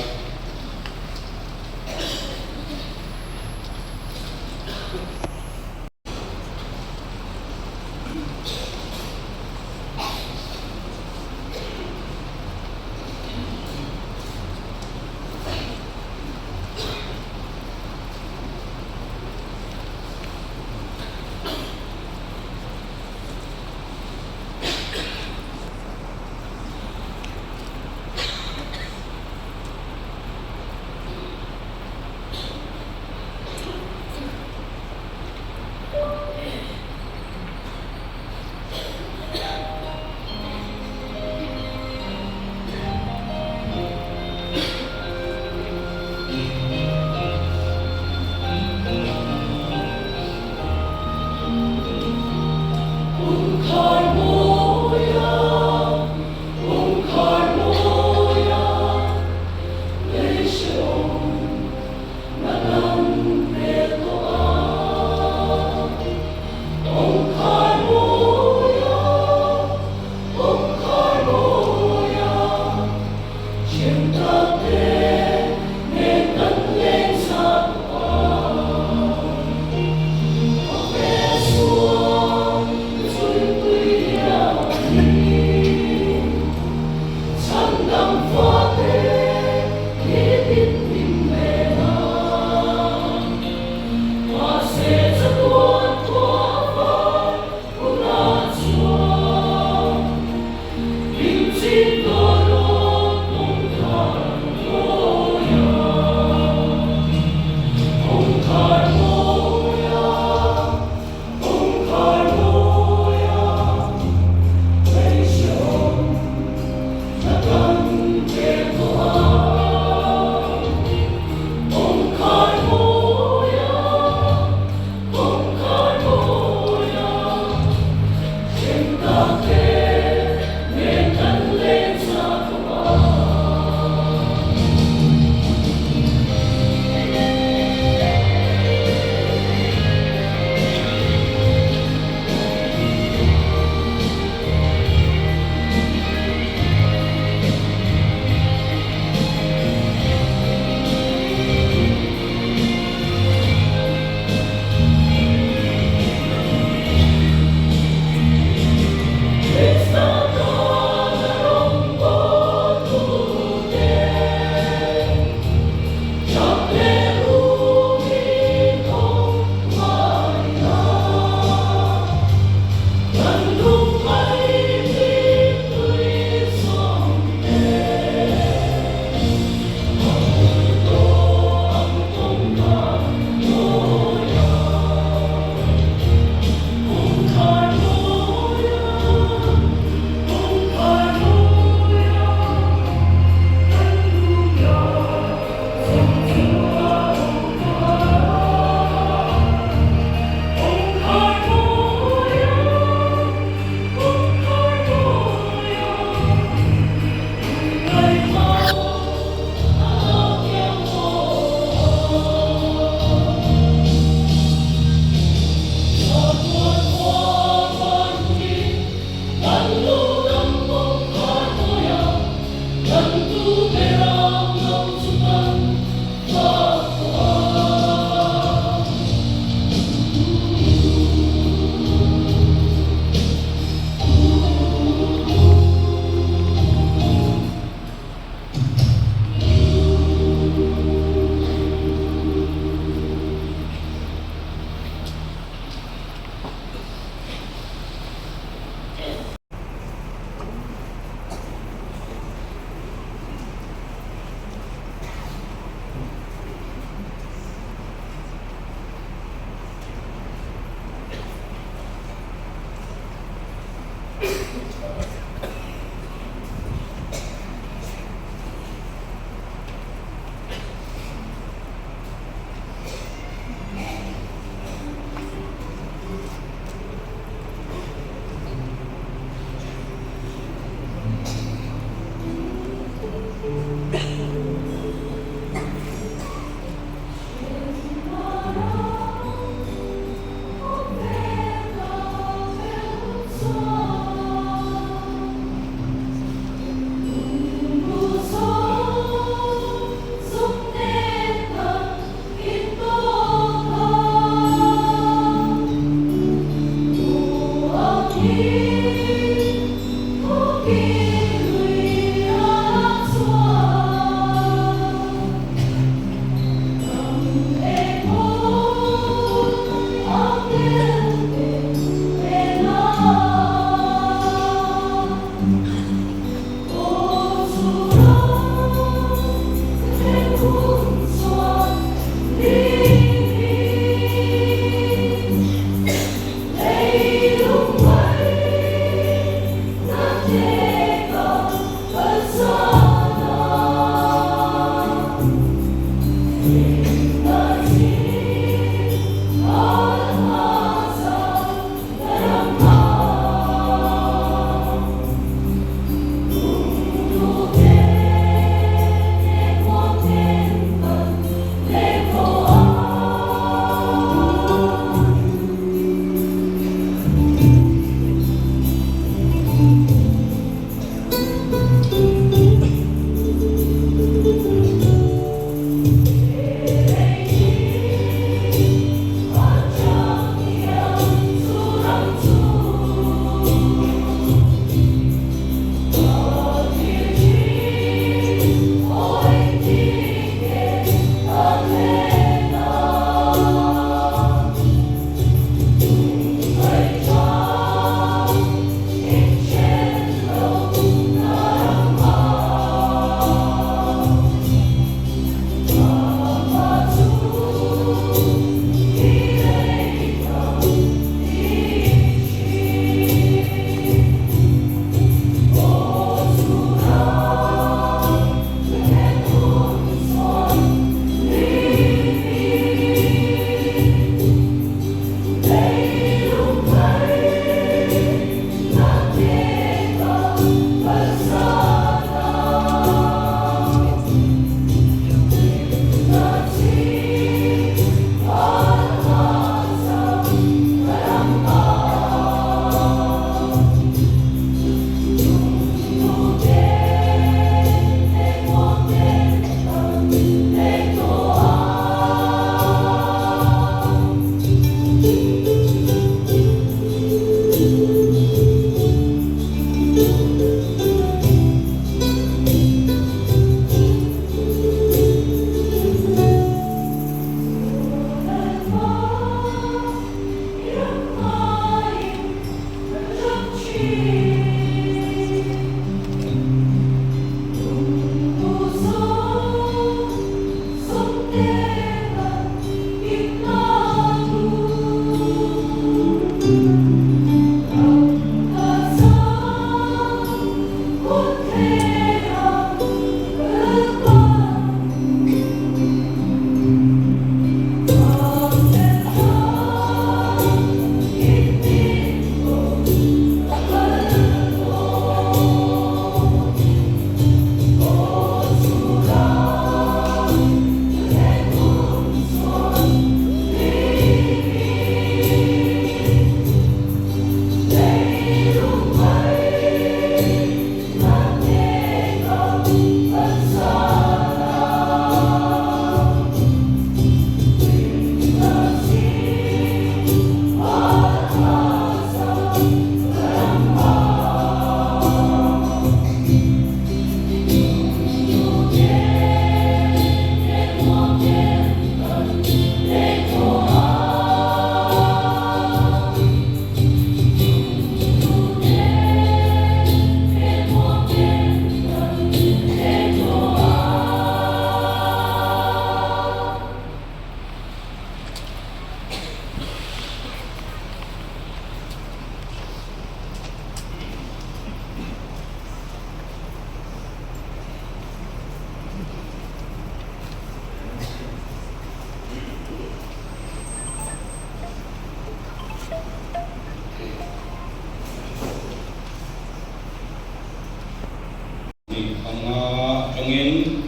Ni panga atangin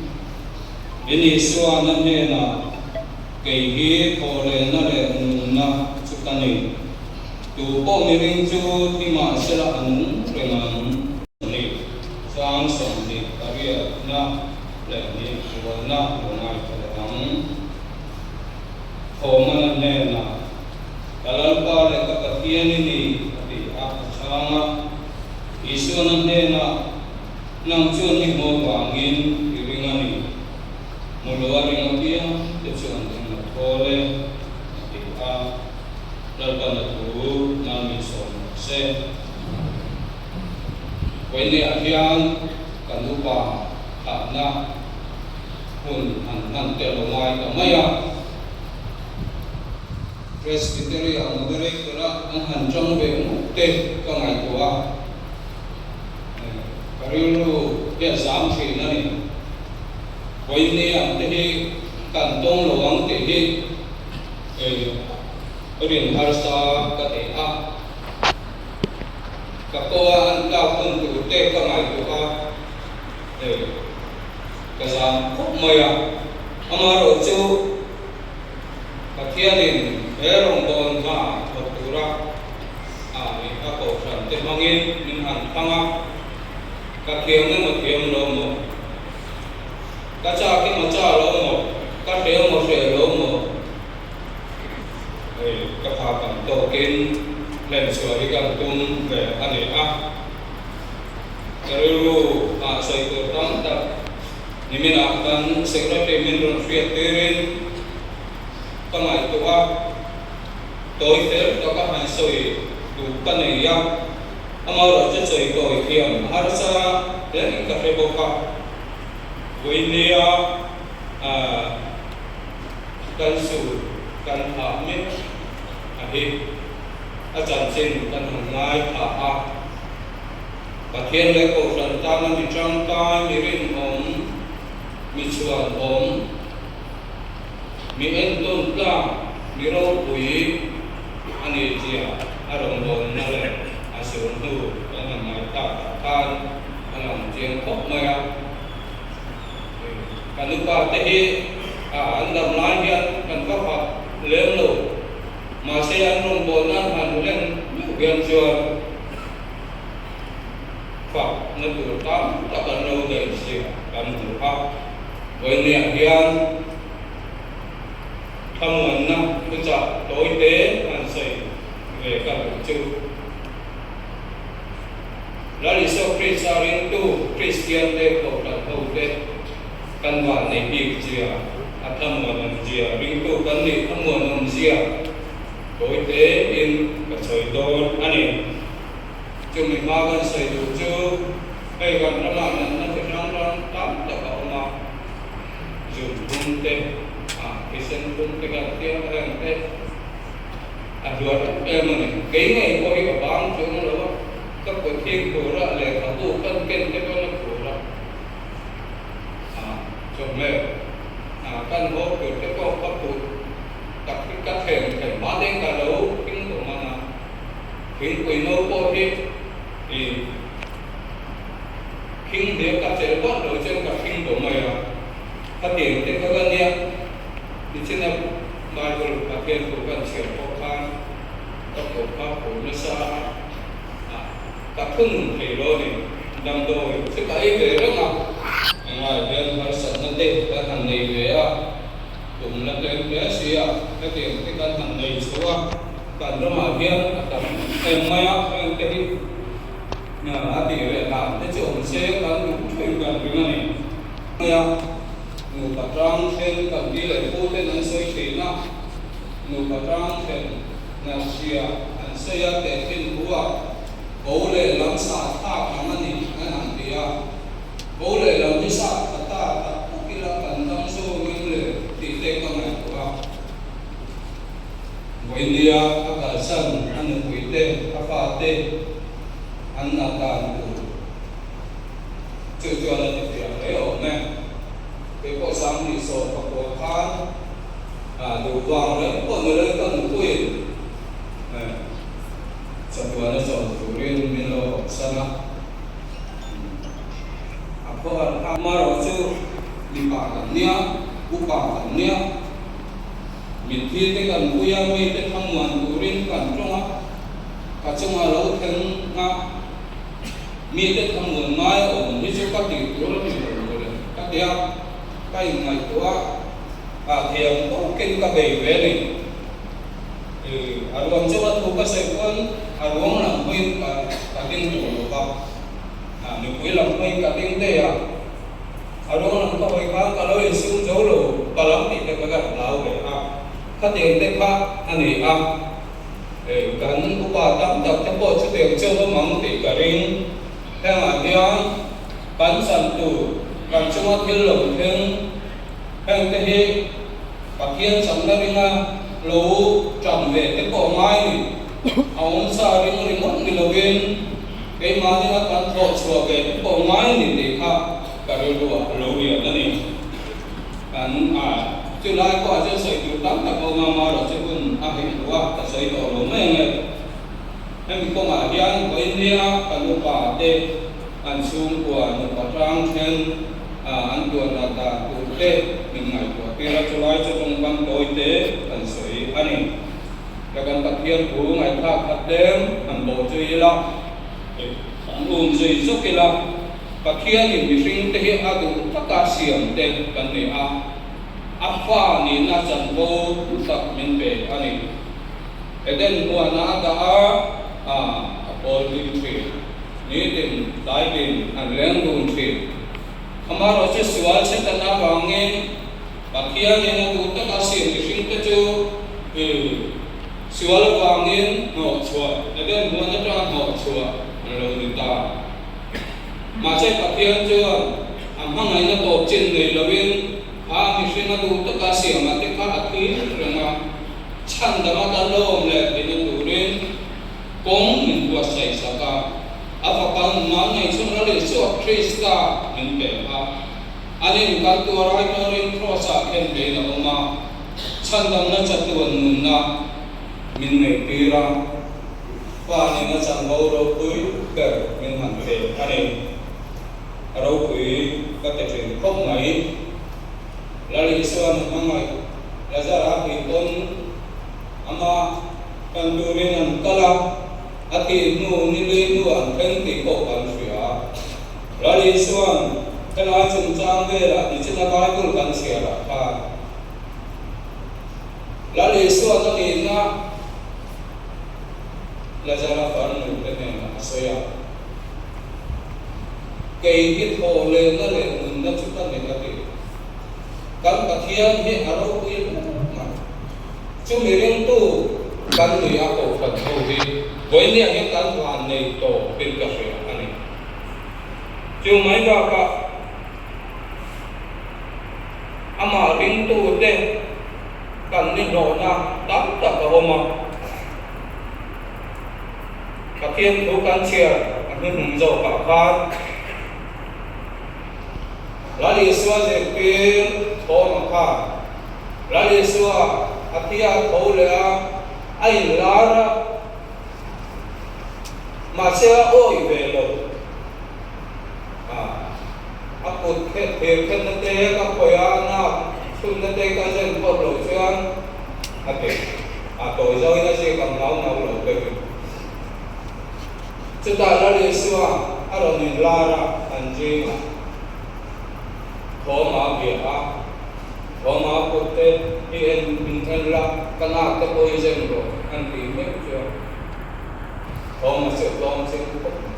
in Isuana hnenah, Kei hi thawhlehna leh nunna chu ka ni. Tu pawh mihring chu thi mahsela a nung reng ang. Ni chang 28na leh ni rualna lo ngaithla leh ang. Thawmana hnenah, Ka Lalpa leh ka Pathian i ni, a ti a, a chhang a. Isuana hnenah, Nang chuan i hmuh avangin i ring a ni. Hmu lo a ring apiang te chuan eng a thawl e, a ti a. Lalpan a thu nan min sawm rawh se. Vawinia hian kan upa thlahna hun han hman tel a ngai ta mai a. Presbytery-a moderator-a an han ṭang ve ngawt te ka ngaihtuah a, ka rilru hi a zam ṭhin a ni. Vawinia ang te hi. kan tawng lo ang tih hi rin harsa ka ti a. Ka kawnga an tlak hun tur te ka ngaihtuah a, hei ka zam khawp mai a. Amaherawhchu Pathianin he rawngbâwl hna thawk tura a nih a kohhran te hmangin min han thlang a, ka thiam emaw thiam lo maw, ka chak emaw cha lo maw, ka hre emaw hre lo maw, hei ka phak ang tawkin hlenchhuah hi kan tum ve a ni a. Ka rilru ah sawi tur tam tak niminah kan Secretary min rawn hriat tirin ka ngaihtuah a, tawi fel taka han sawi duh ka nei a, amaherawh chu sawi tawi thiam a harsa hle ka hre bawk a. Vawinia kan su kan thah mek a hi a chanchin kan han ngai thah a, Pathian leh Kohhran tana mi tangkai, mi rinawm, mi chhuanawm, mi entawn tlak, mi ropui a ni tia a rawn dawnna leh a sur hnu kan han ngaihtlak ah khan a lang chiang khawp mai a. Kan upa te hi an dam lai hian kan va fak lem lo, mahse an rawngbawlna an han hlen meuh hian chuan fak na tur tam tak an lo neih zia kan hmu a. Vawinia hian thlamuanna thuchah tawi te an sawi ve ka duh chu. Lal Isua Krista ringtu Kristiante kohhran hote kan van nei bik zia, a thlamuanawm zia, ringtu kan nih thlamuanawm zia tawi tein ka sawi dawn a ni. Chumi hma kan sawi duh chu hei kan ramah natna chi hrang hrang tam tak a awm a, zun thum te, thisen thum te kan thiam reng te, A hluar em em a ni. Kei ngei pawh hi ka bang chuang lo a, ka kut hi khur a, lehkhabu kan ken te pawn a khur a. Ah, chawhmeh ah kan haw tur te pawh ka kut tak hi ka thleng thei hma deng ka lo thing tawh man a. Thingpui no pawh hi i khing hliam ka chelh vak lo chuan ka thing tawh mai a. Khatiang te kha ka nia. Tichina Bible Pathian thu kan chhiar pawh khan ka pawh kha pawh nasa a, ka thunun thei lo a ni. Damdawi chu ka ei ve reng a, englai hian harsatna te kan han nei ve a, tum la tlem hle si a, hetiang te kan han nei chho a, kan ramah hian a tam em mai a, heng te hi a tih reh dan te chu awm se kan duh thin kan ring a ni. Mai a. Nupa tang then kan pi leh pu ten an sawi thin a, nupa tang then nalhria an sawi a teh thin hu a, bo leh lam sa thlak ang a ni an han ti a, bo leh lam hi sa tha ta tak tak ila kan dam zo ngem le tih te ka ngaihtuah a. Vawinia a kalsan a nupui te a fa te an nat dan tur. Chu chuan a ti fiah hle awm e. Kei pawh Sanghnih sawm pakua khan duh vang reng pawh ni reng ka nupuiin chatuan a chawn turin min lo awmsan a. A khuahar kha amaherawh chu mipa kan nia, upa kan nia, mitthi te kan pui a, mite thlamuan turin kan tawng a, ka chunga lo thleng a. Mite thlamuan ngai a awm hi chu ka tih tur a ni lo mawle ka ti a, ka inngaihtuah a, ah thiam tawkin ka bei ve a ni. Ih, a ruang chu a thu ka sawi pawn a ruang lam pawhin ka ka ding tawh lo va, ah mipui lam pawhin ka ding daih a, a ruang lam ka hawi khan ka lo insum zo lo ka lam tih te kha ka hlau ve a, khatiang te kha a ni a. Hei kan upa tam tak te pawh chutiang chu awm ang tih ka ring. Hengah hian kan chan tur, kan chunga thil lo thleng heng te hi Pathian channa ringa lo ṭan ve te pawh ngai ni. A awmsa ring ringawt ni lovin keimahninga kan thawh chhuah ve te pawh ngai ni tih kha ka rilruah a lo lian a ni. Kan a. Chu lai pawh ah chuan sawi tur tam tak a awm a, amaherawh chu hun a hei lo a, ka sawi tawh lo mai ang e. Hemi kawngah hian vawinia kan upa te an chhungkua nupa tang then an tuan dat dan tur te min ngaihtuah tir a, chulai chu tawngkam tawi te kan sawi a ni. Ka kan Pathian thu ngaihthlak khat tlem han bawh zui ila, han um zui zuk ila, Pathianin mihring te hi a duh taka siam te kan ni a, a fa nihna chanvo hlu tak min pe a ni. Eden huana a dah a, a a pawl hlim thin. Nitin tlaibin an leng dun thin. Amaherawhchu sual chhetan avangin Pathianin a duh taka siam mihring te chu i sual avangin hnawhchhuah, Eden huan atanga hnawhchhuah an lo ni ta. Mahse Pathian chuan a hmangaihna tawp chin nei loin kha mihring a duh taka siamah te kha a thil reng a, chhan danga kan lo awm leh theihna turin kawng min buatsaih sak a, a fapa nunau nei chhun Lal Isua Krista min pe a. Anin kan tuar ai tuarin Kraws-ah khen vein a awm a, chhandamna chatuan nunna min neihtir a. Pa nena chanvo ropui ber min han pe a ni. A ropui ka ti thin khawp mai. Lal Isua nu hmangaih Lazara pui pawn ama pan turin an kal a, a thih hnu ni lui hnu an thleng tih pawh kan hria. Lal Isua'n helai chungchang velah nichina Bible kan chhiarah khan Lal Isua'n a nihna Lazara farnu te hnenah a sawi a, Kei hi thawhlehna leh nunna chu ka ni a ti. Kan Pathian hi a ropui hle mai. Chumi ringtu kan ni a kohhran ho hi vawinia hian kan van nei tawpin ka hria a ni. Chu mai bakah amah ringtute kan ni hlawhna tam tak a awm a. Pathian thu kan chhiar a hnuhnung zawkah khan Lal Isua zirtir thawm a khan Lal Isua a thia a tho leh a, a inlar a, mahse a awih ve lo. A a kut khet thir khetna te ka khawih a, nak chhunna te ka zen phawt loh chuan a ti. A tawi zauhin a ziak ang nau nau lo deuhin. Chutah Lal Isua a rawn inlar a, an zingah thawm a bia a, thawm a kut te i en min en la, ka nak te pawh i zen rawh an tih meuh chuan thawm a cheuh tlawm cheng khawp mai.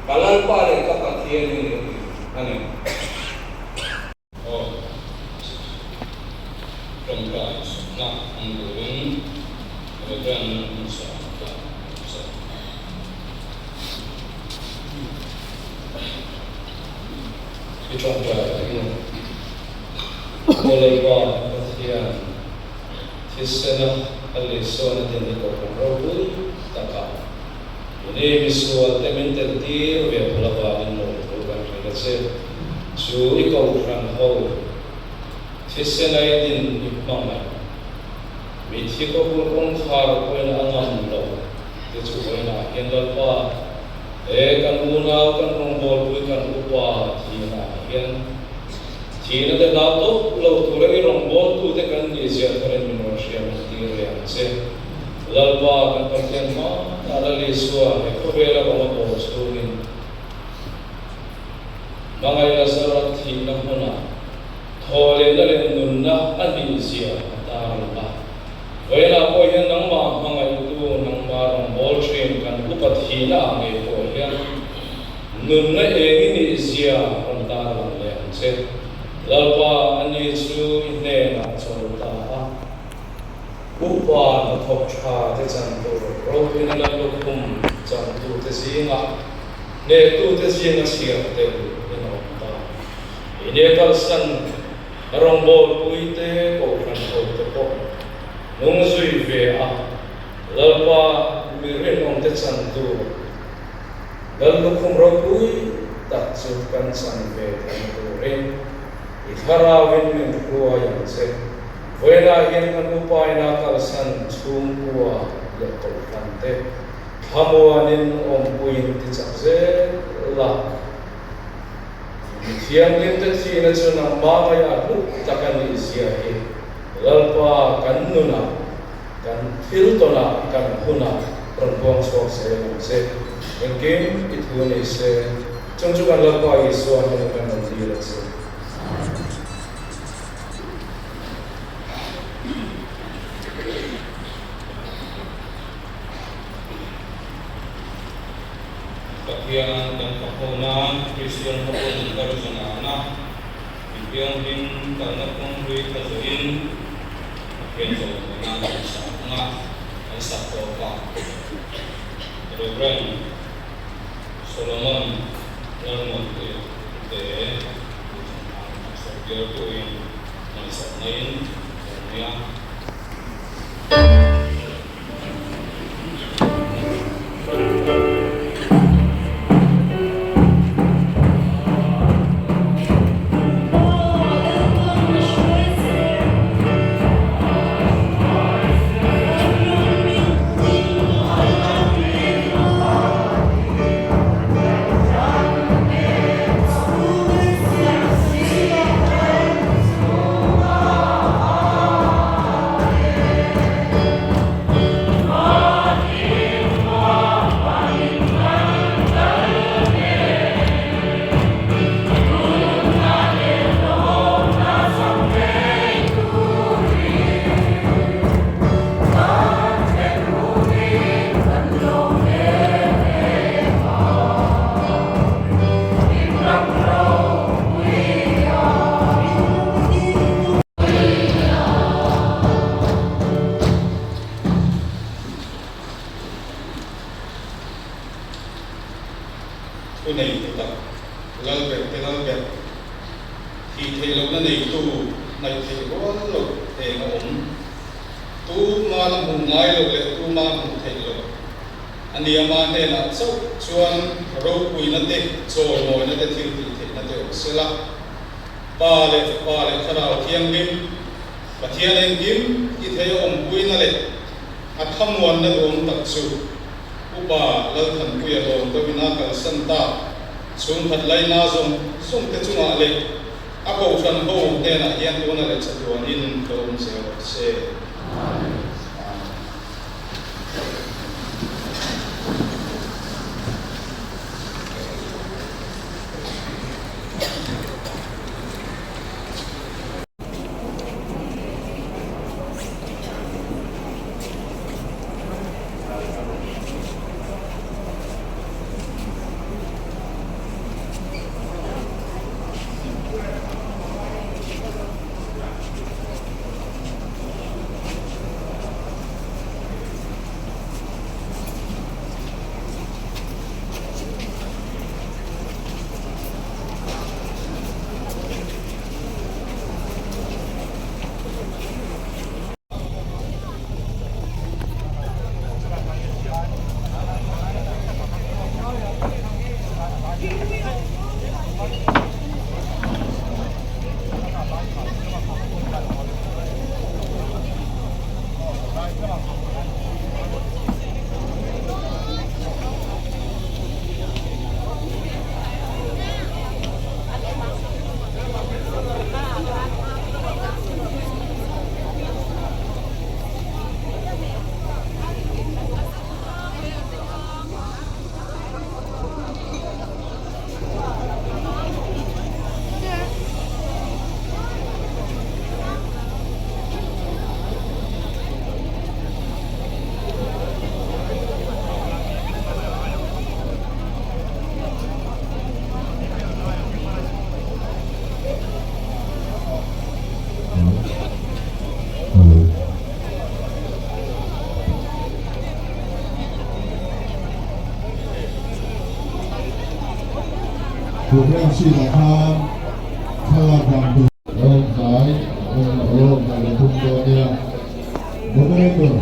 Ka Lalpa leh ka Pathian i ni a ni. Aw, tawngtai sawmna ang turin Reverend hmasa ka sa. I tawngtai ang u. Aw Lalpa Pathian, thisena a lehsawn a din i kohhran ropui takah Tuni misual te min tel tir ve phal avangin lawmthu kan hrilh a che. Chu i kohhran ho thisen a i din i hmangaih. Mithi khawpul kawngkhar pawhin a ngam lo te chu vawiinah hian Lalpa he kan unau kan rawngbawlpui kan upa thihna ah hian thihna te hlau tawp lo tura i rawngbawltute kan nih zia tharin min rawn hriat ang tir leh ang che. Lalpa kan Pathian hmanah Lal Isua he khawvela rawng a bawl chhungin hmangaih Lazara thihna hmunah thawhlehna leh nunna a nih zia a tar lang a. Vawiinah pawh hian nangmah hmangaihtu, nangmah rawng bawl thin kan upa thihna ah ngei pawh hian nunna eng i nih zia rawn tar lang leh ang che. Lalpa ani chu i hnenah chawl ta a. Upa hnathawk tha te chan tur ropuina lal lukhum chan tute zingah hnehtute zinga chhiar tel in a awm ta. Ine kalsan rawngbawlpui te kohhran ho te pawh nung zui ve a, Lalpa mi rinawm te chan tur lal lukhum ropui tak chu kan chan ve theihna turin. I thlarauin min hruai ang che. Vawiinah hian ka nupaina kalsan chhungkua leh kohhran te thlamuanin awmpuiin ti chak zel la. Mi thianghlim te thihna chu nangmah ngaih a hlut tak a nih zia hi Lalpa kan nunah, kan thil tawnah, kan hunah rawn puang chhuak zel ang che. Engkim i thu ni se, chung chu kan Lalpa Isua hnena kan rawn dil a che. Pathian kan fak ho nan Kristian ho pawh nun kar zungana mi thianghlim kalna kawnghlui kha zawhin Pathian zawhna kan sak ang a, kan sak tawp a. Rev. Solomon Lalmuanpuia te Sawrkirtuin ngaihsaknain a awm nia. Thu nei tu tak, Lalber te Lalber, thih theih lohna neitu hnaih theih rual loh eng a awm. Tuma la hmuh ngai loh leh tuma hmuh theih loh a ni. Ama hnenah chauh chuan ropuina te, chawimawina te, thil tih theihna te awm sela. Pa leh Fapa leh Thlarau Thianghlim, Pathian engkim i thei a awmpuina leh a thamuanna duhawm tak chu Upa Lalthanpuia lawm deuhin a kalsan tak chhungkhat laina zawng zawng te chungah leh a kohhran ho hnenah hian tuna leh chatuanin lo awm zel rawh se. Amen. Programme sheet ah khan thlalak dan tur Lawngtlai Lawngtlai kan tum dawn nia. Moderator.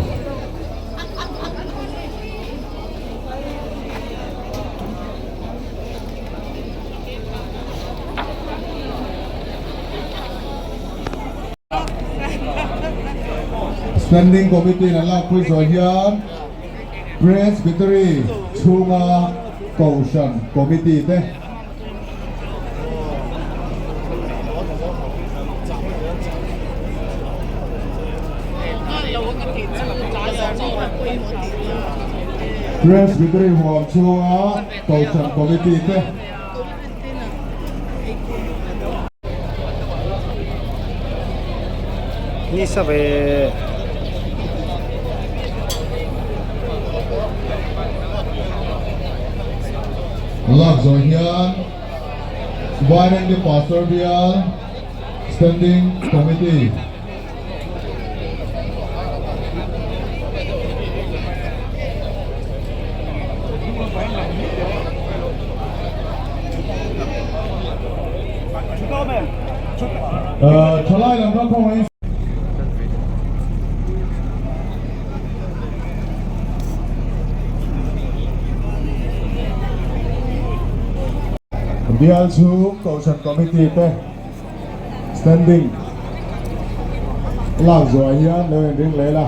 Standing Committee in an lakpui zawh hian Presbytery chhunga Kohhran Committee te Presbytery huam chhunga Kohhran Committee te. Ni sa ve. Lak zawh hian Vairengte Pastor Bial Standing Committee. Thalai lam ram khawngaiin Bial chhung Kohhran Committee te Standing lak zawhah hian lo inring leh la.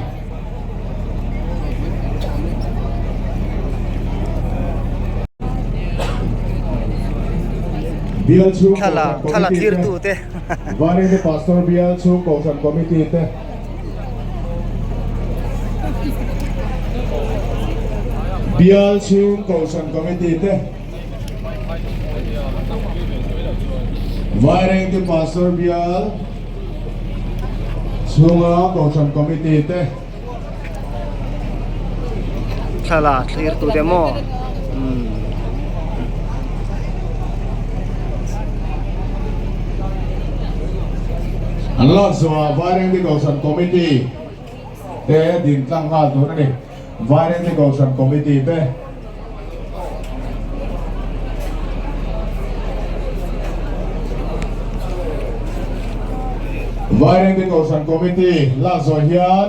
Bial chhung Kohhran Committee te, Vairengte Pastor Bial chhung Kohhran Committee te, Bial chhung Kohhran Committee te, Vairengte Pastor Bial chhunga Kohhran Committee te. Thla thlir tu te maw umm. An lak zawhah Vairengte Kohhran Committee te din tlang nghal tur a ni. Vairengte Kohhran Committee te. Vairengte Kohhran Committee lak zawh hian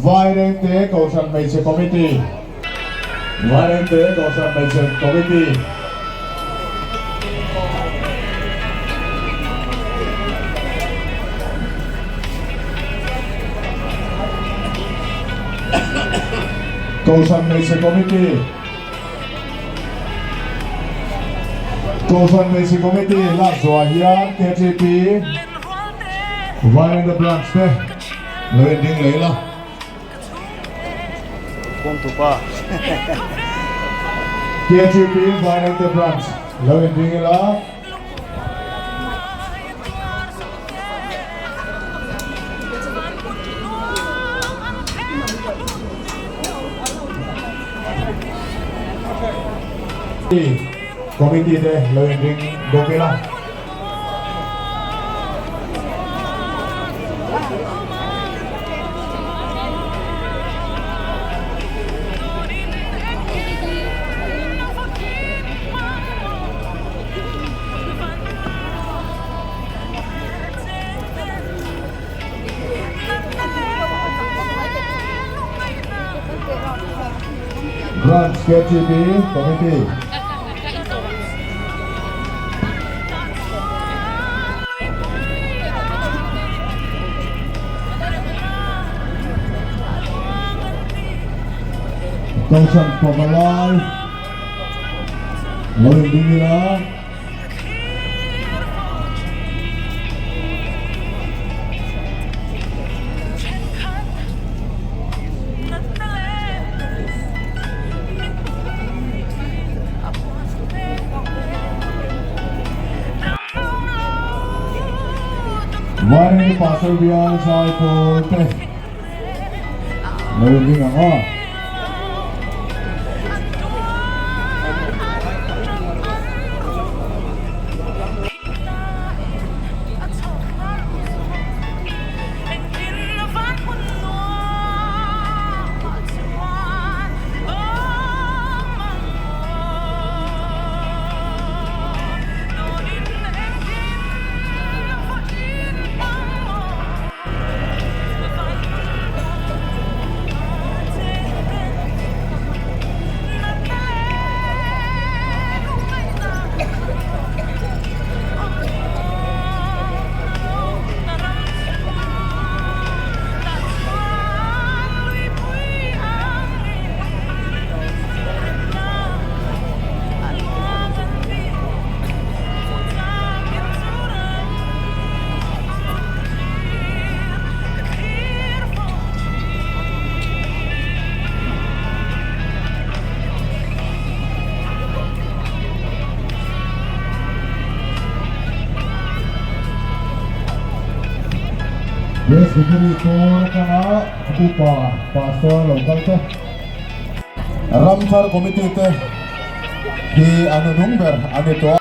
Vairengte Kohhran Hmeichhe Committee Vairengte Kohhran Hmeichhe Committee Kohhran Hmeichhe Committee Kohhran Hmeichhe Committee lak zawhah hian KTP Vairengte Branch te lo inding leh ila. Kawngtupa. KTP Vairengte Branch lo inding ila. Committee te lo inring bawk ila. Branch KTP Committee. Kohhran Pavalai lo inding ila. Vairengte Pastor Bial Zaipawl te lo inding ang aw. Presbytery tur atanga upa Pastor lo kal te. Ramthar Committee te hi a nunung ber a ni tawh a.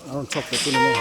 A rawn chhuak teh tun a ni.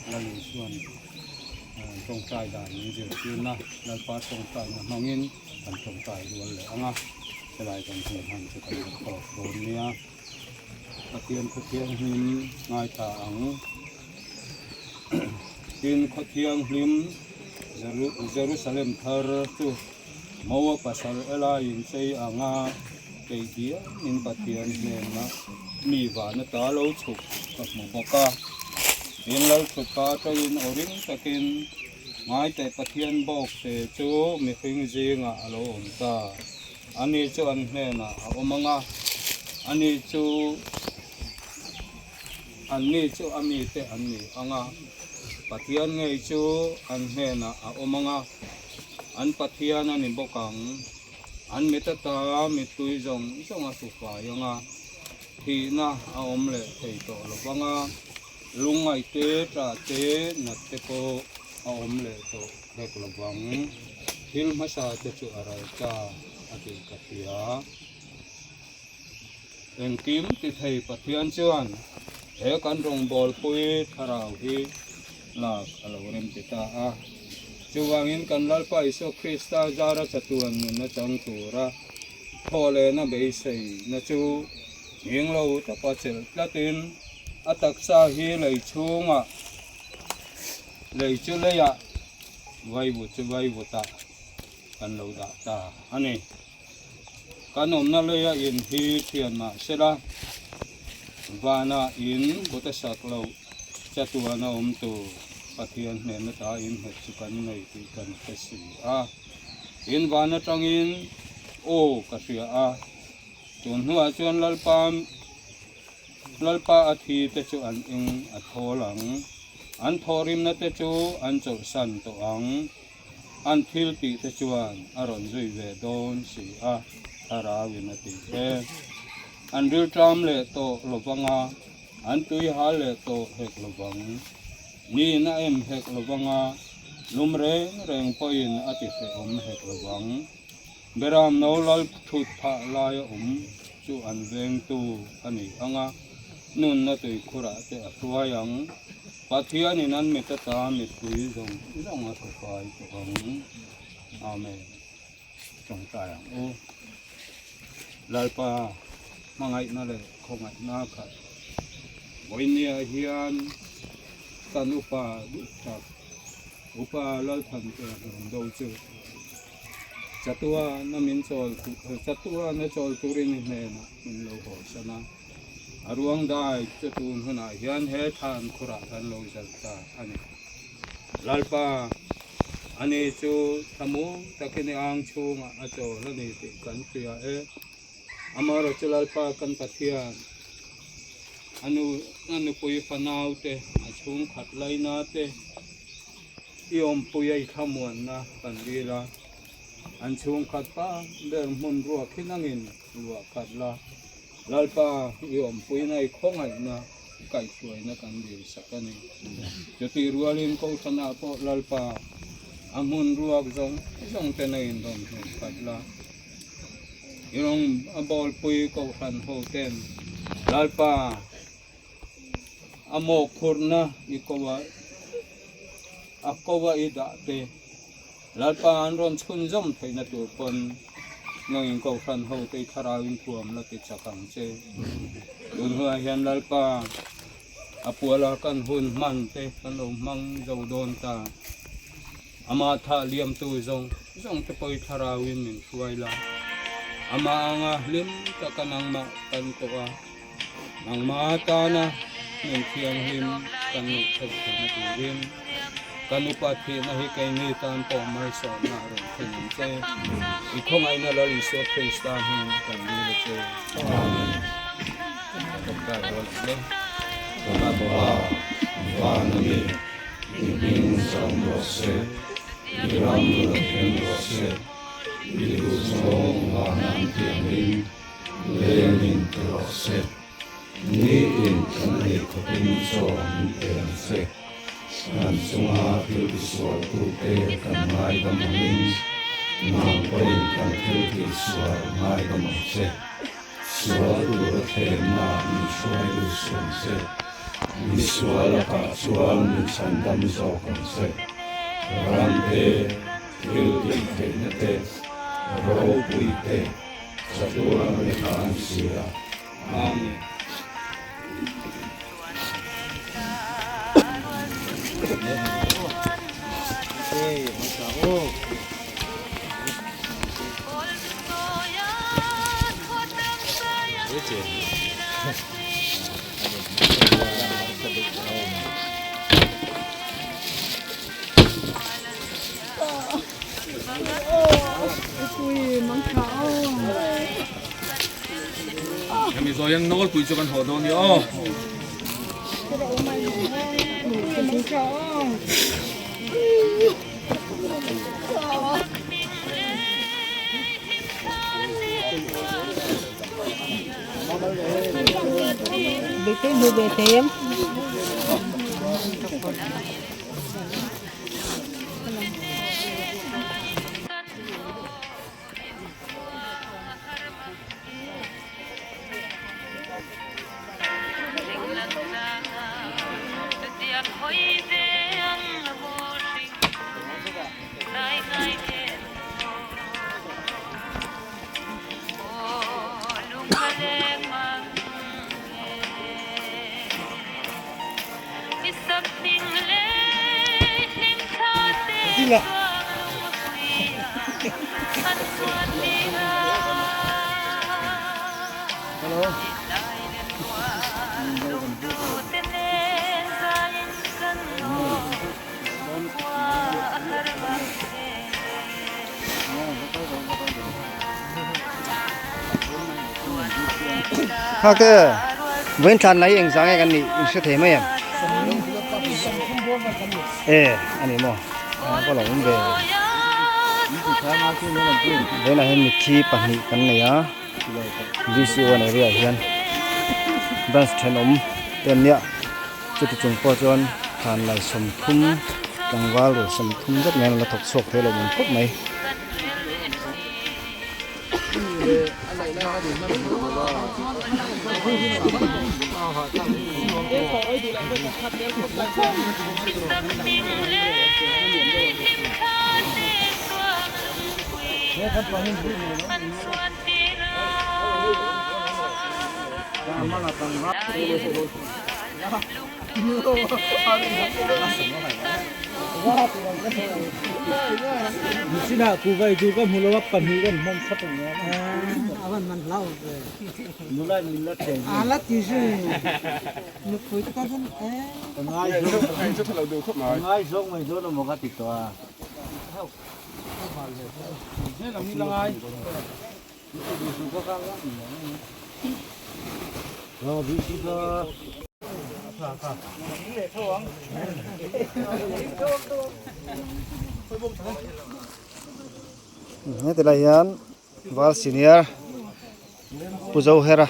Lalui chuan tawngtai dan min zirtirna Lalpa tawngtaina hmangin kan tawngtai rual leh ang a, helai kan hun hman chu kan la tawp dawn nia. Pathian Khawthianghlim ngaithla ang. Tin, Khawthianghlim Jerusalem thar chu Moa pasal Elaiin chei anga kei diamin Pathian hnenah mi vana ta lo chhuk ka hmu bawk a. Tin, Lalchhupa tawin aw ring takin Ngaiteh Pathian bawk te chu mihring zingah a lo awm ta. Ani chu an hnenah a awm ang a, ani chu anni chu a mite an ni ang a. Pathian ngei chu an hnenah a awm ang a, an Pathian a ni bawk ang. An mit ata mittui zawng zawng a hru fai ang a, thihna a awm leh thei tawh lo vang a, lungngaih te, ṭah te, nat te pawh a awm leh tawh vek lo vang. Thil hmasa te chu a ral ta a tih ka hria. Engkim ti thei Pathian chuan he kan rawngbawlpui thlarau hi lak a lo rem ti ta a. Chuvangin kan Lalpa Isua Krista zara chatuan nunna chang tura thaw lehna beiseina chu nghing lo taka chelh tlatin a taksa hi lei chhungah lei chu leiah vaivut chu vaivutah kan lo dah ta a ni. Kan awmna leia in hi thian mah sela, vana in kut a sak loh chatuan a awm tur Pathian hnenna ta in nghet chu kan nei tih kan hre si a. In van atangin aw ka hria a, tun hnuah chuan Lalpa Lalpa a thi te chu an eng a thawl ang, an thawhrimna te chu an chawlhsan tawh ang. An thil tih te chuan a rawn zui ve dawn si a, thlarau in a ti e. An rilṭam leh tawh lovang a, an tui hal leh tawh hek lovang. Niin a em hek lovang a, lum reng reng pawhin a ti hrehawm hek lovang. Beram no lal thut phah laia awm chu an vengtu a ni ang a, nunna tuikhurah te a hruai ang. Pathianin an mit ata mittui zawng zawng a hru fai tawh ang. Amen. Tawngtai ang u. Lalpa hmangaihna leh khawngaihna khat vawinia hian kan upa duh tak upa Lalthante hnung do chu chatuana min chawl chatuana chawl turin i hnenah min lo haw san a. A ruang dai chu tun hunah hian he thlan khurah kan lo zalh ta a ni. Lalpa, ani chu thlamu takin i ang chhungah a chawl a ni tih kan hria e. Amaherawh chu Lalpa kan Pathian, a nu, a nupui fanau te, a chhungkhat laina te, i awmpui a i thlamuanna kan dil a. An chhungkhat pa ber hmun ruak hi nangin luah khat la. Lalpa i awmpuina i khawngaihna kaihhruaina kan dil sak a ni. Chutih rualin Kohhranah pawh Lalpa a hmun ruak zawng zawng ten a inrawn hmuh khat la. I rawn a bawlpui Kohhran ho ten Lalpa a mawhphurhna i ko a a ko a i dah te Lalpa an rawn chhunzawm theihna tur pawn nangin Kohhran ho te i thlarau in thuam la ti chak ang che. Tun hunah hian Lalpa a puala kan hun hman te kan lo hmang zo dawn ta. Amah thah liamtu zawng zawng te pawh i thlarau in min hruai la. Amah anga hlim taka nangmah kan tawh a. Nangmah atana nun thianghlim kan neih theih theihna turin kan upa thihna hi keini tan pawh malsawmna a rawn thlen ang che. I khawngaihna Lal Isua Krista hming kan dil a che. Amen. Tawngtai rual ang e. Kan Pa, van a mi, i hming zam rawh se, i ram lo thleng rawh se, i duhzawng vanah an ti angin, Lengin ti rawh se, ni in kan ei khawpin chaw min pe ang che. Kan chunga thil tisualtute kan ngaidam angin, nang pawhin kan thil tihsual ngaidam ang che. Sual tura thlemna min hruai lut suh ang che. Misual lakah chuan min chhandam zawk ang che. Ram te, thil tihtheihna te, ropui te, Chatuan a ni kha an si a. Amen. Mizo hian nawlpui chu kan haw dawn nia aw. Kha te vawiin thlan lai eng zang nge kan nih in hre thei mai em? E a ni maw a va lo awm ve vawiinah hian mitthi pahnih kan nei a VCO area ah hian branch thenawm te an nia chuti chung pawh chuan thlan lai 30 tlangval ru 30 zet mai an la thawk chhuak thei lo awm khawp mai. Heti lai hian val senior Pu Zohera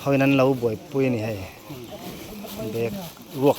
hoin an lo buaipui a ni hei bag ruak.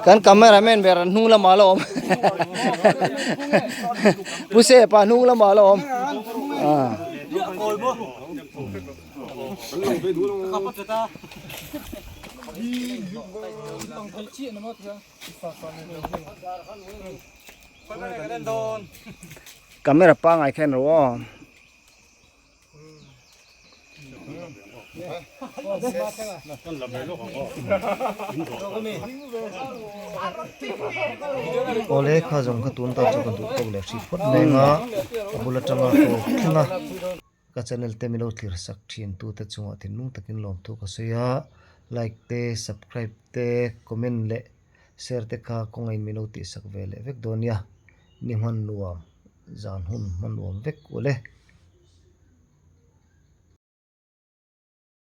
Kan cameraman ber an hnung lamah la awm Pu Sepa hnung lamah la awm Camera pangai khan ro aw. Awle kha zawng kha tun tan chu ka duh tawk leh hrih phawt mai anga a bul atanga tawp thleng a ka channel te milo thlir sak thin tu te chungah thinlung takin lawmthu ka sawi a like te subscribe te comment leh share te kha kawngaiin milo tihsak ve leh vek dawn nia ni hman nuam zan hun hman nuam vek ule.